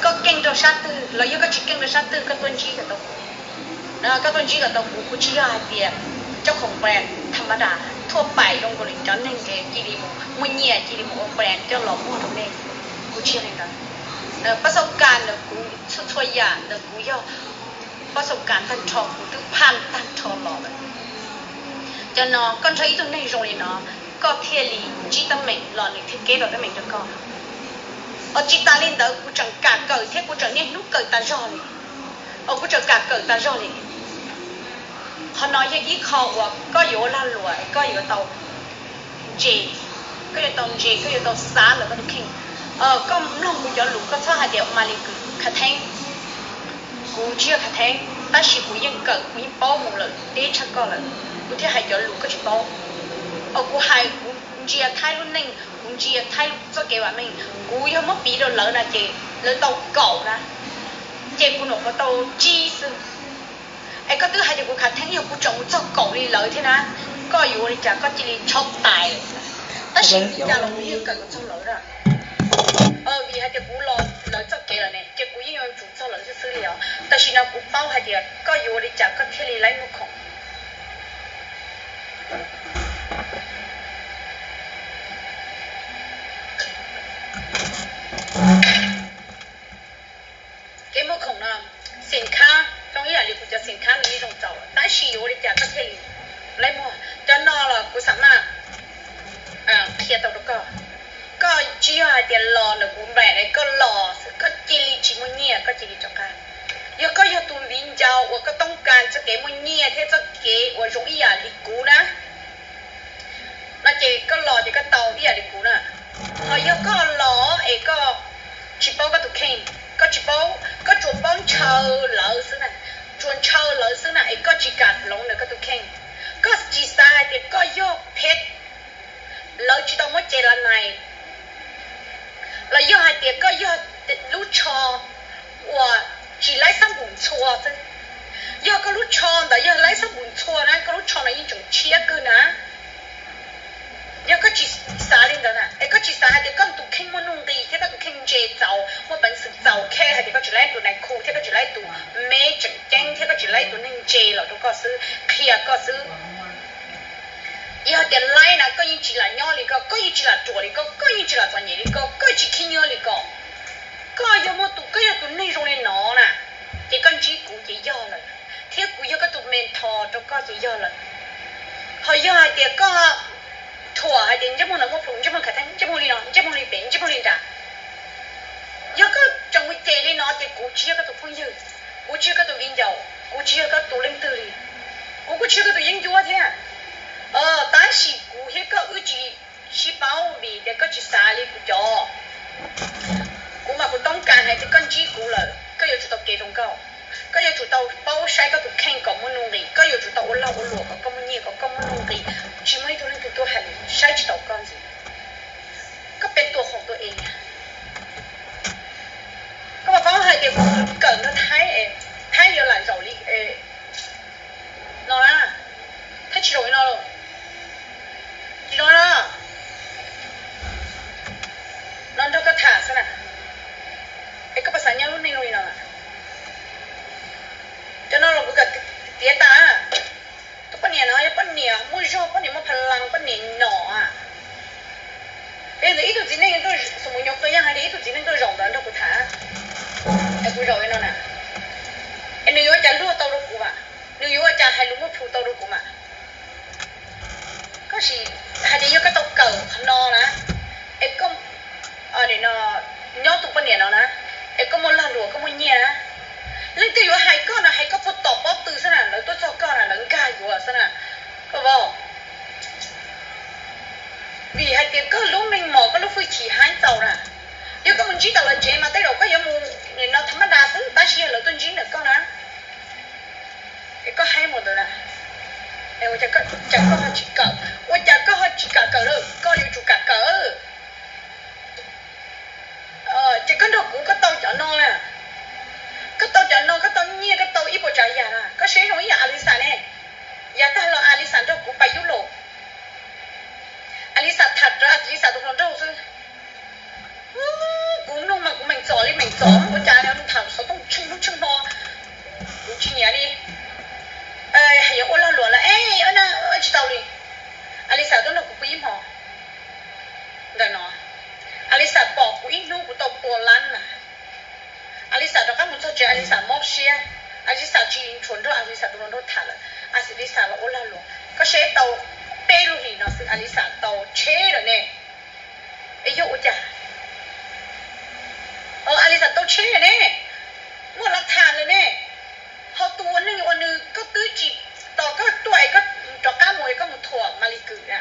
Koj keej rau sab twg los yog koj tsis keej rau sab twg, koj tuaj ntsib kom tau kuv. Koj tuaj ntsib kom tau kuv, kuv tsis yog hais tias coj khoom brand tham ma das thuaj pais zoo nkaus li cov neeg cia li mus muaj nyiaj cia li mus ua brand coj los muag rau nej. Kuv tsis yog li ntawd. Pab xauj kas ntawm kuv txhua txhua yam ntawm kuv yog pab xauj kas tag nrho, kuv twb phaj tag nrho los lawm. Cov no koj nrog ib tug neeg zoo li no, koj thiaj li ntsib teeb meem los nws thiaj keb tau teeb meem rau koj. Os tsis tas li ntawd kuv tseem kam kawm thiab kuv tseem niaj hnub kawm tas zog li. Os kuv tseem kam kawm tas zog li. Qhov no yog ib qho uas koj yuav ua lag luam, koj yuav tau ntse, koj yuav tau ntse, koj yuav tau xav ntawm koj tus kheej. Koj mloog kuv cov lus, koj txhob hais tias Malis khav theeb. Kuv tsis yog khav theeb, tab sis kuv yeej kawm, kuv yeej paub mus lawm deb tshaj koj lawm, kuv thiaj hais cov lus koj tsis paub. Os kuv hais, kuv ntsia Thaib lub neej, kuv ntsia Thaib txoj kev vam meej, kuv yog muab piv rau lawv na ces lawv tau kaum na, ces kuv nyuam qhuav tau tsib xwb. Es koj twb hais tias kuv khav theeb, yog kuv tseem mus txog kaum li lawv thiab na, koj yuav ua li cas koj cia li tshauv tais. Tab sis li cas los kuv yeej kawm kom txog lawv na. Vim hais tias kuv los lawv txoj kev lawm ne, ces kuv yeej yuav tsum txog lawv xwb xwb li os. Tam sim no kuv paub hais tias koj yuav ua li cas koj thiaj li laib muag khoom. Kev muag khoom no, xim khab zoo ib yam li kuv cov xim khab nws yeej zoo txaus, tab sis yuav ua li cas koj thiaj li laib muag. Cov no los kuv xam maj qhia tau rau koj. Koj tsis yog hais tias los ntawm kuv npam es koj los xwb, koj cia li tsis muaj nyiaj, koj cia li rov qab. Yog koj yog tus viv ncaus uas koj toob kas txoj kev muaj nyiaj thiab txoj kev uas zoo ib yam li kuv na, no ces koj los ces koj tau ib yam li kuv na. Ho yog koj los es koj tsis paub koj tus kheej, koj tsis paub, koj tsuas paub ntshaw lawv xwb na, tsuas ntshaw lawv xwb na es koj tsis kam hloov ntawm koj tus kheej. Koj tsis xav hais tias koj yog phem, lawv tsis tau muab ces la nais, los yog hais tias koj yog lub tsho uas tsis laib xab npum ntxhua xwb. Yog koj lub tsho ntawd yog laib xab npum ntxhua na, koj lub tsho no yeej tseem tshiab kawg na. Yog koj tsis xav li ntawd na, es koj tsis xav hais tias koj tus kheej muaj nuj nqis thiab koj tus kheej ntse txaus, muaj peev xwm txaus, khe hais tias koj tsis laib tus nais khu thiab koj tsis laib tus me tseem ceeb thiab koj tsis laib tus neeg ntse los rau koj xwb, qhia koj xwb. Yog tias laib na koj yeej tsis lam nyob li ko, koj yeej tsis lam ruam li ko, koj yeej tsis lam txom nyem li ko, koj tsis khib nyiab li ko. Koj yog muaj tus, koj yog tus neeg zoo li no na, ces koj ntsib kuv ces yog lawm, thiab kuv yog koj tus mentor rau koj ces yog lawm. Ho yog hais tias koj thuam hais tias ntsej muag ntawd muaj plhus, ntsej muag khav theeb, ntsej muag li no, ntsej muag li pem, ntsej muag li nrad, yog koj tseem mus cem li no ces kuv tsis yog koj tus phooj ywg, kuv tsis yog koj tus viv ncaus, kuv tsis yog koj tus leej twg li, kuv kuj tsis yog koj tus yeeb ncuab thiab. Tab sis kuv thiab koj wb tsis sib paub vim tias koj tsis xav li kuv cov. Kuv mas kuv toob kas hais tias koj ntsib kuv lawm koj yuav tsum tau kev zoo nkauj, koj yuav tsum tau paub saib koj tus kheej kom muaj nuj nqis, koj yuav tsum tau ua lag ua luam kom koj muaj nyiaj kom koj muaj nuj nqis. Tsis muaj ib tug leej twg tuaj hais li, saib tsis taus koj ntxiv. Koj pes tuam khoom tuaj ev. Koj puas paub hais tias kuv kawm nrog Thaib, Thaib yuav lam zaum li no na, Thaib tsis zaum li no lawm. Tsis zaum no, no nrog koj tham xwb na, es koj puas xav nyob lub neej zoo li no? Cov no los kuv kam tiav tas. Tus poj niam no yog poj niam muaj zog, poj niam muaj pha las, poj niam nom. Es ntawd ib tug txiv neej tuaj, xus mus nyuam qhuav yog hais tias ib tug txiv neej tuaj zaum ntawd nrog kuv tham, es kuv zaum li no na, es nws yuav ua cas luag tau rau kuv mas, nws yuav ua cas hais lus muaj plhus tau rau kuv mas. Koj sim hais tias yog koj tau kawm qhov no na, es koj nyob tus poj niam no na, es koj muaj lag luam koj muaj nyiaj na, leej twg yuav hais koj no hais koj puag tom pob tw xwb na, lawv tuaj txog koj na lawv nkag yuav xwb na, koj vau. Vim hais tias koj lub meej mom koj lub hwj chim haib txaus na, yog koj mus ntsib tau lawv tsev mas tej zaum koj yuav mus no tham ma das xwb tab sis yog lawv tuaj ntsib ntawm koj na, es koj haib mus ntawd na, es ua cas koj ho tsis kawm, ua cas koj ho tsis kam kawm lawm, koj yuav tsum kam kawm. Ces koj nrog kuv koj tau cov no na, siab. Alisa tsis tshua nrog Alisa tus hluas nraug tham lawm, Alisa los ua lag luam. Koj saib tau peb lub hlis no xwb Alisa tau tsheb lawm ne. Es yog ua cas? Alisa tau tsheb lawm ne, muaj los tham lawm ne. Ho tus ua neeg ua nws koj twb tsis, tos koj tuaj es koj rov qab mus es koj mus thuam Malis Kws na.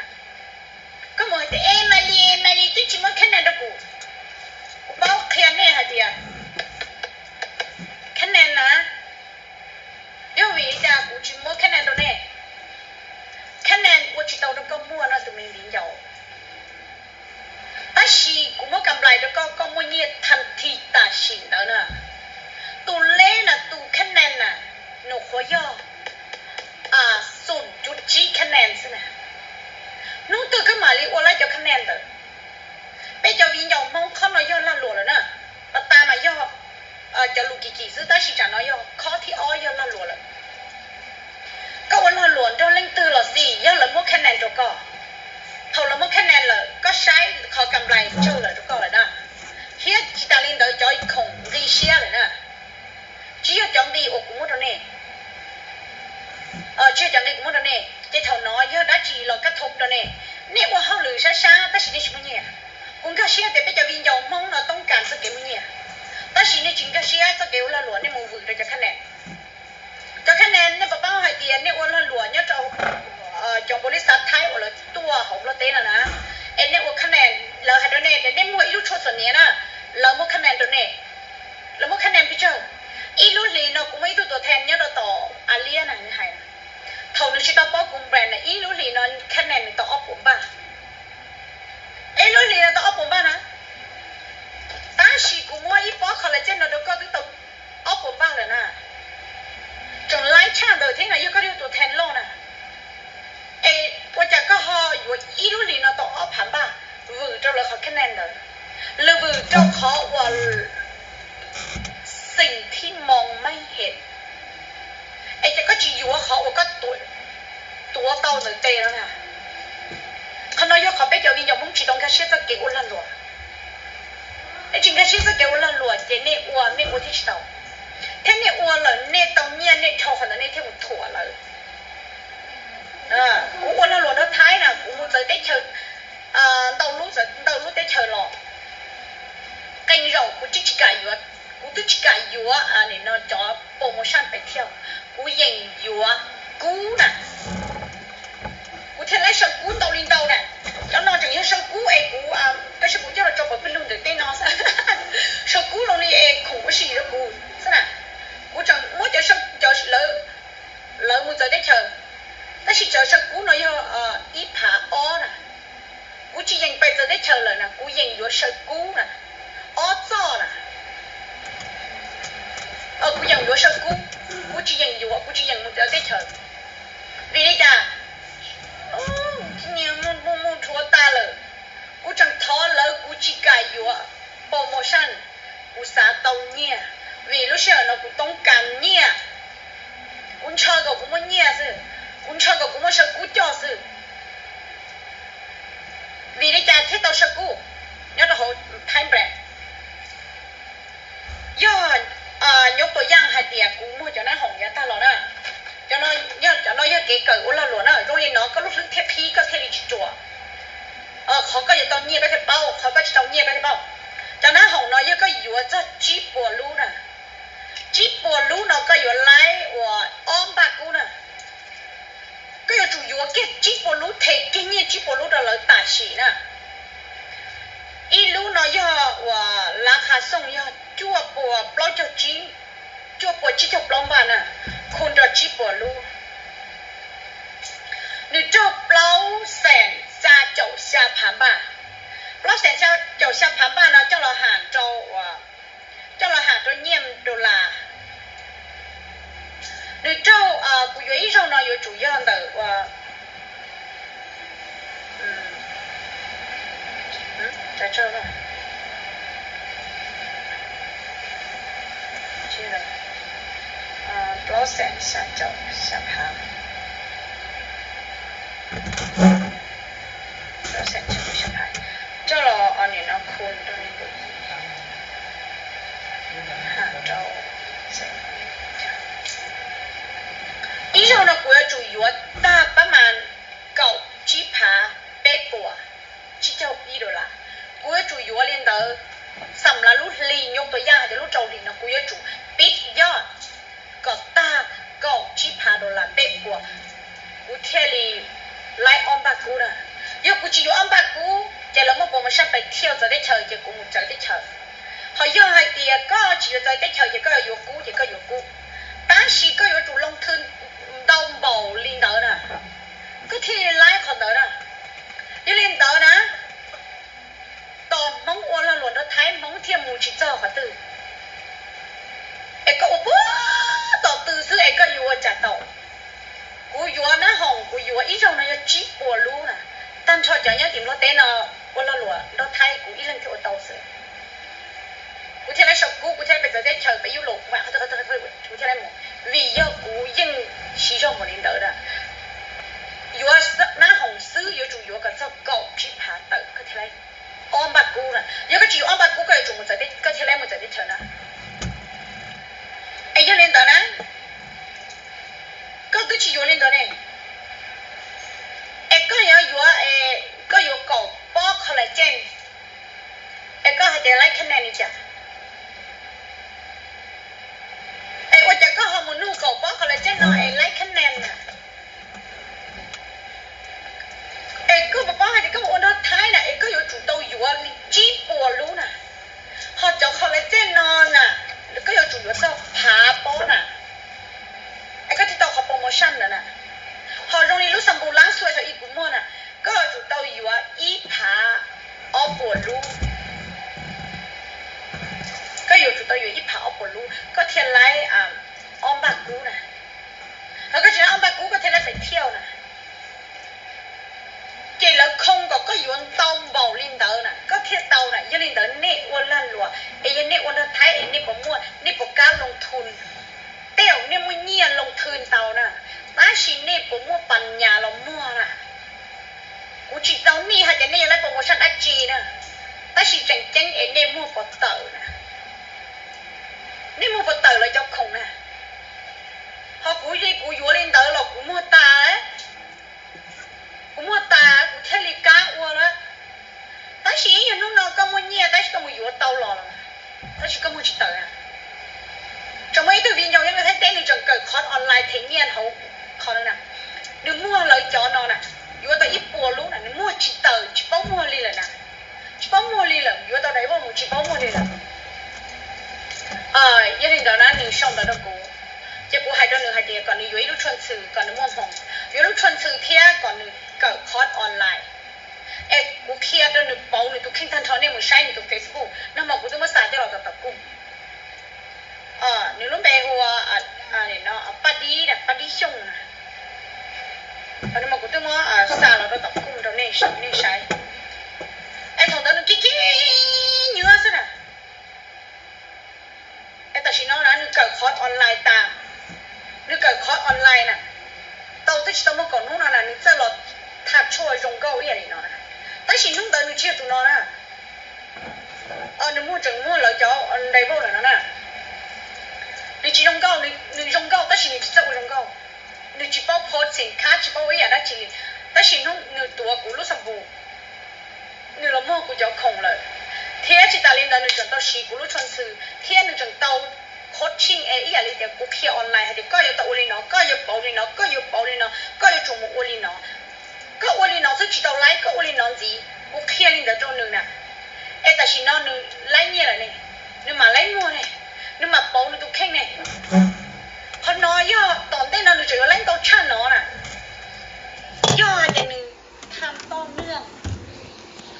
Koj mus hais tias, e Malis, Malis twb tsis muab khab nas rau kuv. Kuv paub qhia nej hais tias khab nas na, yog vim li cas kuv tsis muab khab nas rau nej? Khab nas ua tsis tau rau koj muaj no tus me viv ncaus. Tab sis kuv muab kam nplais rau koj, koj muaj nyiaj thas thi tam sim ntawd na. Tus leb na, tus khab nas na, nws qhuav yog xum cuv tsib khab nas xwb na. Hnub twg koj mam li ua lawm cov khab nas ntawd? Peb cov viv ncaus Hmoob qhov no yog lag luam lawm na. Pas tas mas yog cov lus kim kim xwb tab sis tsam no yog qhov thib ob yog lag luam lawm. Koj ua lag luam nrog leej twg los xij yog lawv muab khab nas rau koj, thaum lawv muab khab nas lawm koj saib qhov kam nplais tsawg lawm rau koj lawm na. Thiab tsis tas li ntawd cov khoom nqi siab lawm na, tsis yog cov nqi uas kuv muab rau nej. Tsis yog cov nqi kuv muab rau nej ces thaum no yog dab tsi los kab thoob rau nej. Nej ua hauj lwm sab sab tab sis nej tsis muaj nyiaj. Kuv nkag siab tias peb cov viv ncaus Hmoob no toob kas txoj kev muaj nyiaj, tab sis nej tsis nkag siab txoj kev ua lag luam, nej mus vwm rau cov khab nas. Cov khab nas nej puas paub hais tias nej ua lag luam nyob rau cov npaum li xav Thaib uas lawv tuaj hauv Nplog teb no na, es nej ua khab nas, lawv hais rau nej tias nej muag ib lub tshuaj txhuam hniav na, lawv muab khab nas rau nej. Lawv muab khab nas pes tsawg? Ib lub hlis no kuv muaj ib tug tuam thaj nyob rau tom A Liab na, nws hais, thaum nws tsis tau paub kuv brand na, ib lub hlis no khab nas nws tau ob puas npaj. Ib lub hlis no tau ob puas npaj na. Tab sis kuv muab ib pob kho las caj no rau koj twb tau ob puas npaj lawm na. Tseem laib tshaj ntawd thiab no, yog koj yog tuam thaj loj na. Es ua cas koj ho yuav ib lub hlis no tau ob phav npaj vwm rau lawv qhov khab nas ntawd, lwm vwm rau qhov uas xeem thib moos meej hem. Es ces koj tsis yuav qhov uas koj tuav tau ntawm tes no na. Qhov no yog qhov peb cov viv ncaus Hmoob tsis tau nkag siab txoj kev ua lag luam. Nej tsis nkag siab txoj kev ua lag luam ces nej ua, nej ua thiaj tsis tau. Thiab nej ua lawm nej tau nyiaj nej dhau qhov ntawd nej thiaj mus thuam lawv. Kuv ua lag luam nrog Thaib na, kuv mus txawv teb chaws ntau lub, ntau lub teb chaws los, qee zaum kuv twb tsis kam yuav, kuv twb tsis kam yuav no cov promotion pes thiab, kuv yeem yuav kub na. Kuv thiaj laib saw kub ntau li ntau na. Cov no tseem yog saw kub es kuv, koj saib kuv coj los tso pov pawg lug ntawm tej no xwb. Saw kub zoo li es khoom ua si rau kuv xwb na. Kuv tseem muab cov, lawv mus txawv teb chaws, tab sis cov saw kub no yog ib phav ob na. Kuv tsis yeem pes txawv teb chaws lawm na, kuv yeem yuav saw kub na, ob txoj na. Kuv yeem yuav saw kub, kuv tsis yeem yuav, kuv tsis yeem mus txawv teb chaws. Vim li cas? Mus mus mus rhuav tas lawm. Kuv tseem thov lawv, kuv tsis kam yuav promotion, kuv xav tau nyiaj, vim lub sij hawm no kuv toob kas nyiaj. Kuv ntshaw kom kuv muaj nyiaj xwb, kuv ntshaw kom kuv muaj saw kub coj xwb. Vim li cas thiaj tau saw kub nyob rau hauv Thaib brand? Yog nyob tua yaj hais tias kuv muag cov nab hoom yav tag los na, cov no yog kev kawm ua lag luam na. Zoo li no koj lub hlwb thiaj qhib, koj thiaj li tsis ruam. Qhov koj yuav tau nyiaj koj thiaj paub, qhov koj tsis tau nyiaj koj thiaj paub. Cov nab hoom no yog koj yuav txog tsib puas lub na, tsib puas lub no koj yuav laib uas ob npaj kub na. Koj yuav tsum yuav kiag tsib puas lub, them kiag nyiaj tsib puas lub rau lawv tam sim na. Ib lub no yog uas lav qha xooj yog cuaj puas plaub caug tsib, cuaj puas tsib caug plaub npaj na, khu nrog tsib puas lub. Nws raug plaub xees xya caum xya phav npaj. Plaub xees xya caum xya phav npaj no coj los ham rau, coj los ham rau nyiaj dollar. Nws raug, kuv yuav ib zaug no yuav tsum yog ntawm ua plaub xees xya caum xya phav, plaub xees xya caum xya phav, coj los nim no khu rau ntawm ham rau xees Ib zaug no kuv yuav tsum yuav tag pab mas kaum tsib phav peb puas tsib caug ib dollar. Kuv yuav tsum yuav li ntawd xam lav lub hli nyuj tua yaj hais tias lub rau hli no kuv yuav tsum pib yoj kom tag kaum tsib phav dollar peb puas, kuv thiaj li laib ob npaj kub na. Yog kuv tsis yuav ob npaj kub ces lawv muaj promotion pais thiaj txawv teb chaws ces kuv mus txawv teb chaws. Ho yog hais tias koj tsis yuav txawv teb chaws ces koj yuav yuav kub ces koj yuav kub, tab sis koj yuav tsum loo thw ntau npaum li ntawd na, koj thiaj li laib qhov ntawd na. Yog li ntawd na, tos Hmoob ua lag luam nrog Thaib, Hmoob thiaj mus tsis txog qhov twg. Es koj ua puag tom tw xwb es koj yuav ua cas tau? Kuv yuav nab hoom, kuv yuav ib zaug no yog tsib puas lub na. Tag nrho cov nyob tim Nplog teb no ua lag luam nrog Thaib kuv ib leeg thiaj ua tau xwb. Kuv thiaj laib sau kub, kuv thiaj laib pes txawv teb chaws pes yub lus, kuv thiaj laib mus, vim yog kuv yeej siv zog mus li ntawd na. Yuav nab hoom xwb yuav tsum yuav kom txog kaum tsib phav tawm koj thiaj laib ob npaj kub na. Yog koj tsis yuav ob npaj kub koj yuav tsum mus txawv, koj thiaj laib mus txawv teb chaws na. Es yog li ntawd na, koj twb tsis yuav li ntawd ne, es koj yuav yuav, koj yuav kaum pob collagen, es koj hais tias laib kheej ne li cas? Es ua cas koj ho mus nug kaum pob collagen no es laib kheej ne na? Es koj puas paub hais tias koj mus ua nrog Thaib na es koj yuav tsum tau yuav li tsib puas lub na, ho cov collagen no na, koj yuav tsum yuav txog phav pob na, es koj thiaj tau qhov promotion ntawd na. Ho zoo li lub xampoo lab xuas xav ib kuv muag na, koj yuav tsum tau yuav ib phav ob puas lub. Koj yuav tsum tau yuav ib phav ob puas lub koj thiaj laib ob npaj kub na. Ho koj tsis laib ob npaj kub koj thiaj laib pes thiaj na. Ces lawv khoo kom koj yuav ntau npaum li ntawd na koj thiaj tau na. Yog li ntawd nej ua lag luam es yog nej ua nrog Thaib es nej puas muaj, nej puas kam loo thw? Tej zaum nej muaj nyiaj loo thw ntau na, tab sis nej puas muaj pas nyas los muag na? Kuv tsis tau nij hais tias nej yuav laib promotion dab tsi na, tab sis tseem ceeb es nej muag puas tawm na, nej muag puas tawm lawv cov khoom na. Ho kuv, kuv yuav li ntawd los kuv muag tas, kuv muag tas kuv thiaj li kam ua lawm. Tab sis ib yam hnub no koj muaj nyiaj tab sis koj mus yuav tau los, tab sis koj muag tsis tawm. Tseem muaj ib tug viv ncaus nyob Thaib teb nws tseem kawm qhov online them nyiaj hauv qhov na, nws muag lawv cov no na, yuav tau ib puas lub na nws muag tsis tawm tsis paub muag li lawm na, tsis paub muag li lawm yuav tau dai vauj mus tsis paub muag li lawm. Yog li ntawd na nws sau ntawv rau kuv, ces kuv hais rau nws hais tias kom nws yuav ib lub tshuaj ntxhw kom nws muaj hmoo, yuav lub tshuaj ntxhw thiab kom nws kawm qhov online. Es kuv qhia rau nws pauv nws tus kheej tag nrho, nej mus saib nws tus Facebook nag hmo kuv twb muab xa coj los tom tom kuj. Nws lub npe hu ua Paj Dib, Paj Dib Xyooj na. Nag hmo kuv twb muab xa los rau tom kuj rau nej saib. Es thaum ntawd nws kib kib nyuaj xwb na. Es tam sim no na nws kawm qhov online tas, nws kawm qhov online na, tau twb tsis tau muaj kaum hnub no na nws txawj los tham tshuaj zoo nkauj ib yam li no na. Tab sis hnub ntawd nws tsis yog tus no na. Nws muag tseem muag lawv cov dai vauj lawm no na. Nws tsis zoo nkauj, nws zoo nkauj tab sis nws tsis txawj ua zoo nkauj. Nws tsis paub phob xim khab tsis paub ib yam dab tsi li. Tab sis hnub nws tuav kuv lub xampoo, nws los muag kuv cov khoom lawm, thiab tsis tas li ntawd nws tseem tau siv kuv lub tshuaj ntxhw, thiab nws tseem tau coaching es ib yam li tias kuv qhia online hais tias koj yuav tau ua li no, koj yuav pauv li no, koj yuav pauv li no, koj yuav tsum mus ua li no. Koj ua li no xwb tsis tau laib, koj ua li no ntxiv, kuv qhia li ntawd rau nws na. Es tam sim no nws laib nyiaj lawm ne, nws mam laib muag ne, nws mam pauv nws tus kheej ne. Qhov no yog tom ntej no nws tseem yuav laib ntau tshaj no na. Yog hais tias nws tham toj nwj,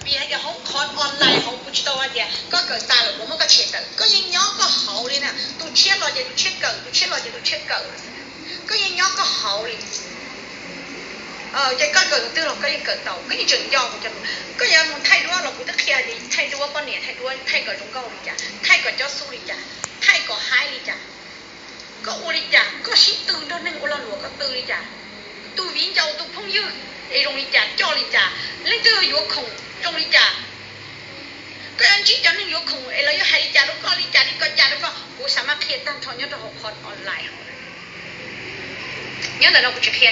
vim hais tias hauv qhov online hauv kuv tsis tau hais tias koj kawm tas lawm kuv muab koj tshem tawm, koj yeej nyob koj hauv li na. Tus tshiab los ces tus tshiab kawm, tus tshiab los ces tus tshiab kawm, koj yeej nyob koj hauv li. Ces koj kawm tus twg los koj yeej kawm tau, koj yeej tseem nco kuv cov lus. Koj yuav mus thaij duab los kuv twb qhia tias thaij duab poj niam, thaij duab, thaij kom zoo nkauj li cas, thaij kom cob xub li cas, thaij kom haib li cas. Koj ua li cas, koj sib tw nrog neeg ua lag luam koj tw li cas, tus viv ncaus tus phooj ywg es zoo li cas, coj li cas, leej twg yuav khoom zoo li cas, koj yuav ntsib cov neeg yuav khoom es lawv yuav hais li cas rau koj, li cas li koj, cas rau koj, kuv xav maj qhia tag nrho nyob rau hauv qhov online hauv. Nyob ntawm no kuv tsis qhia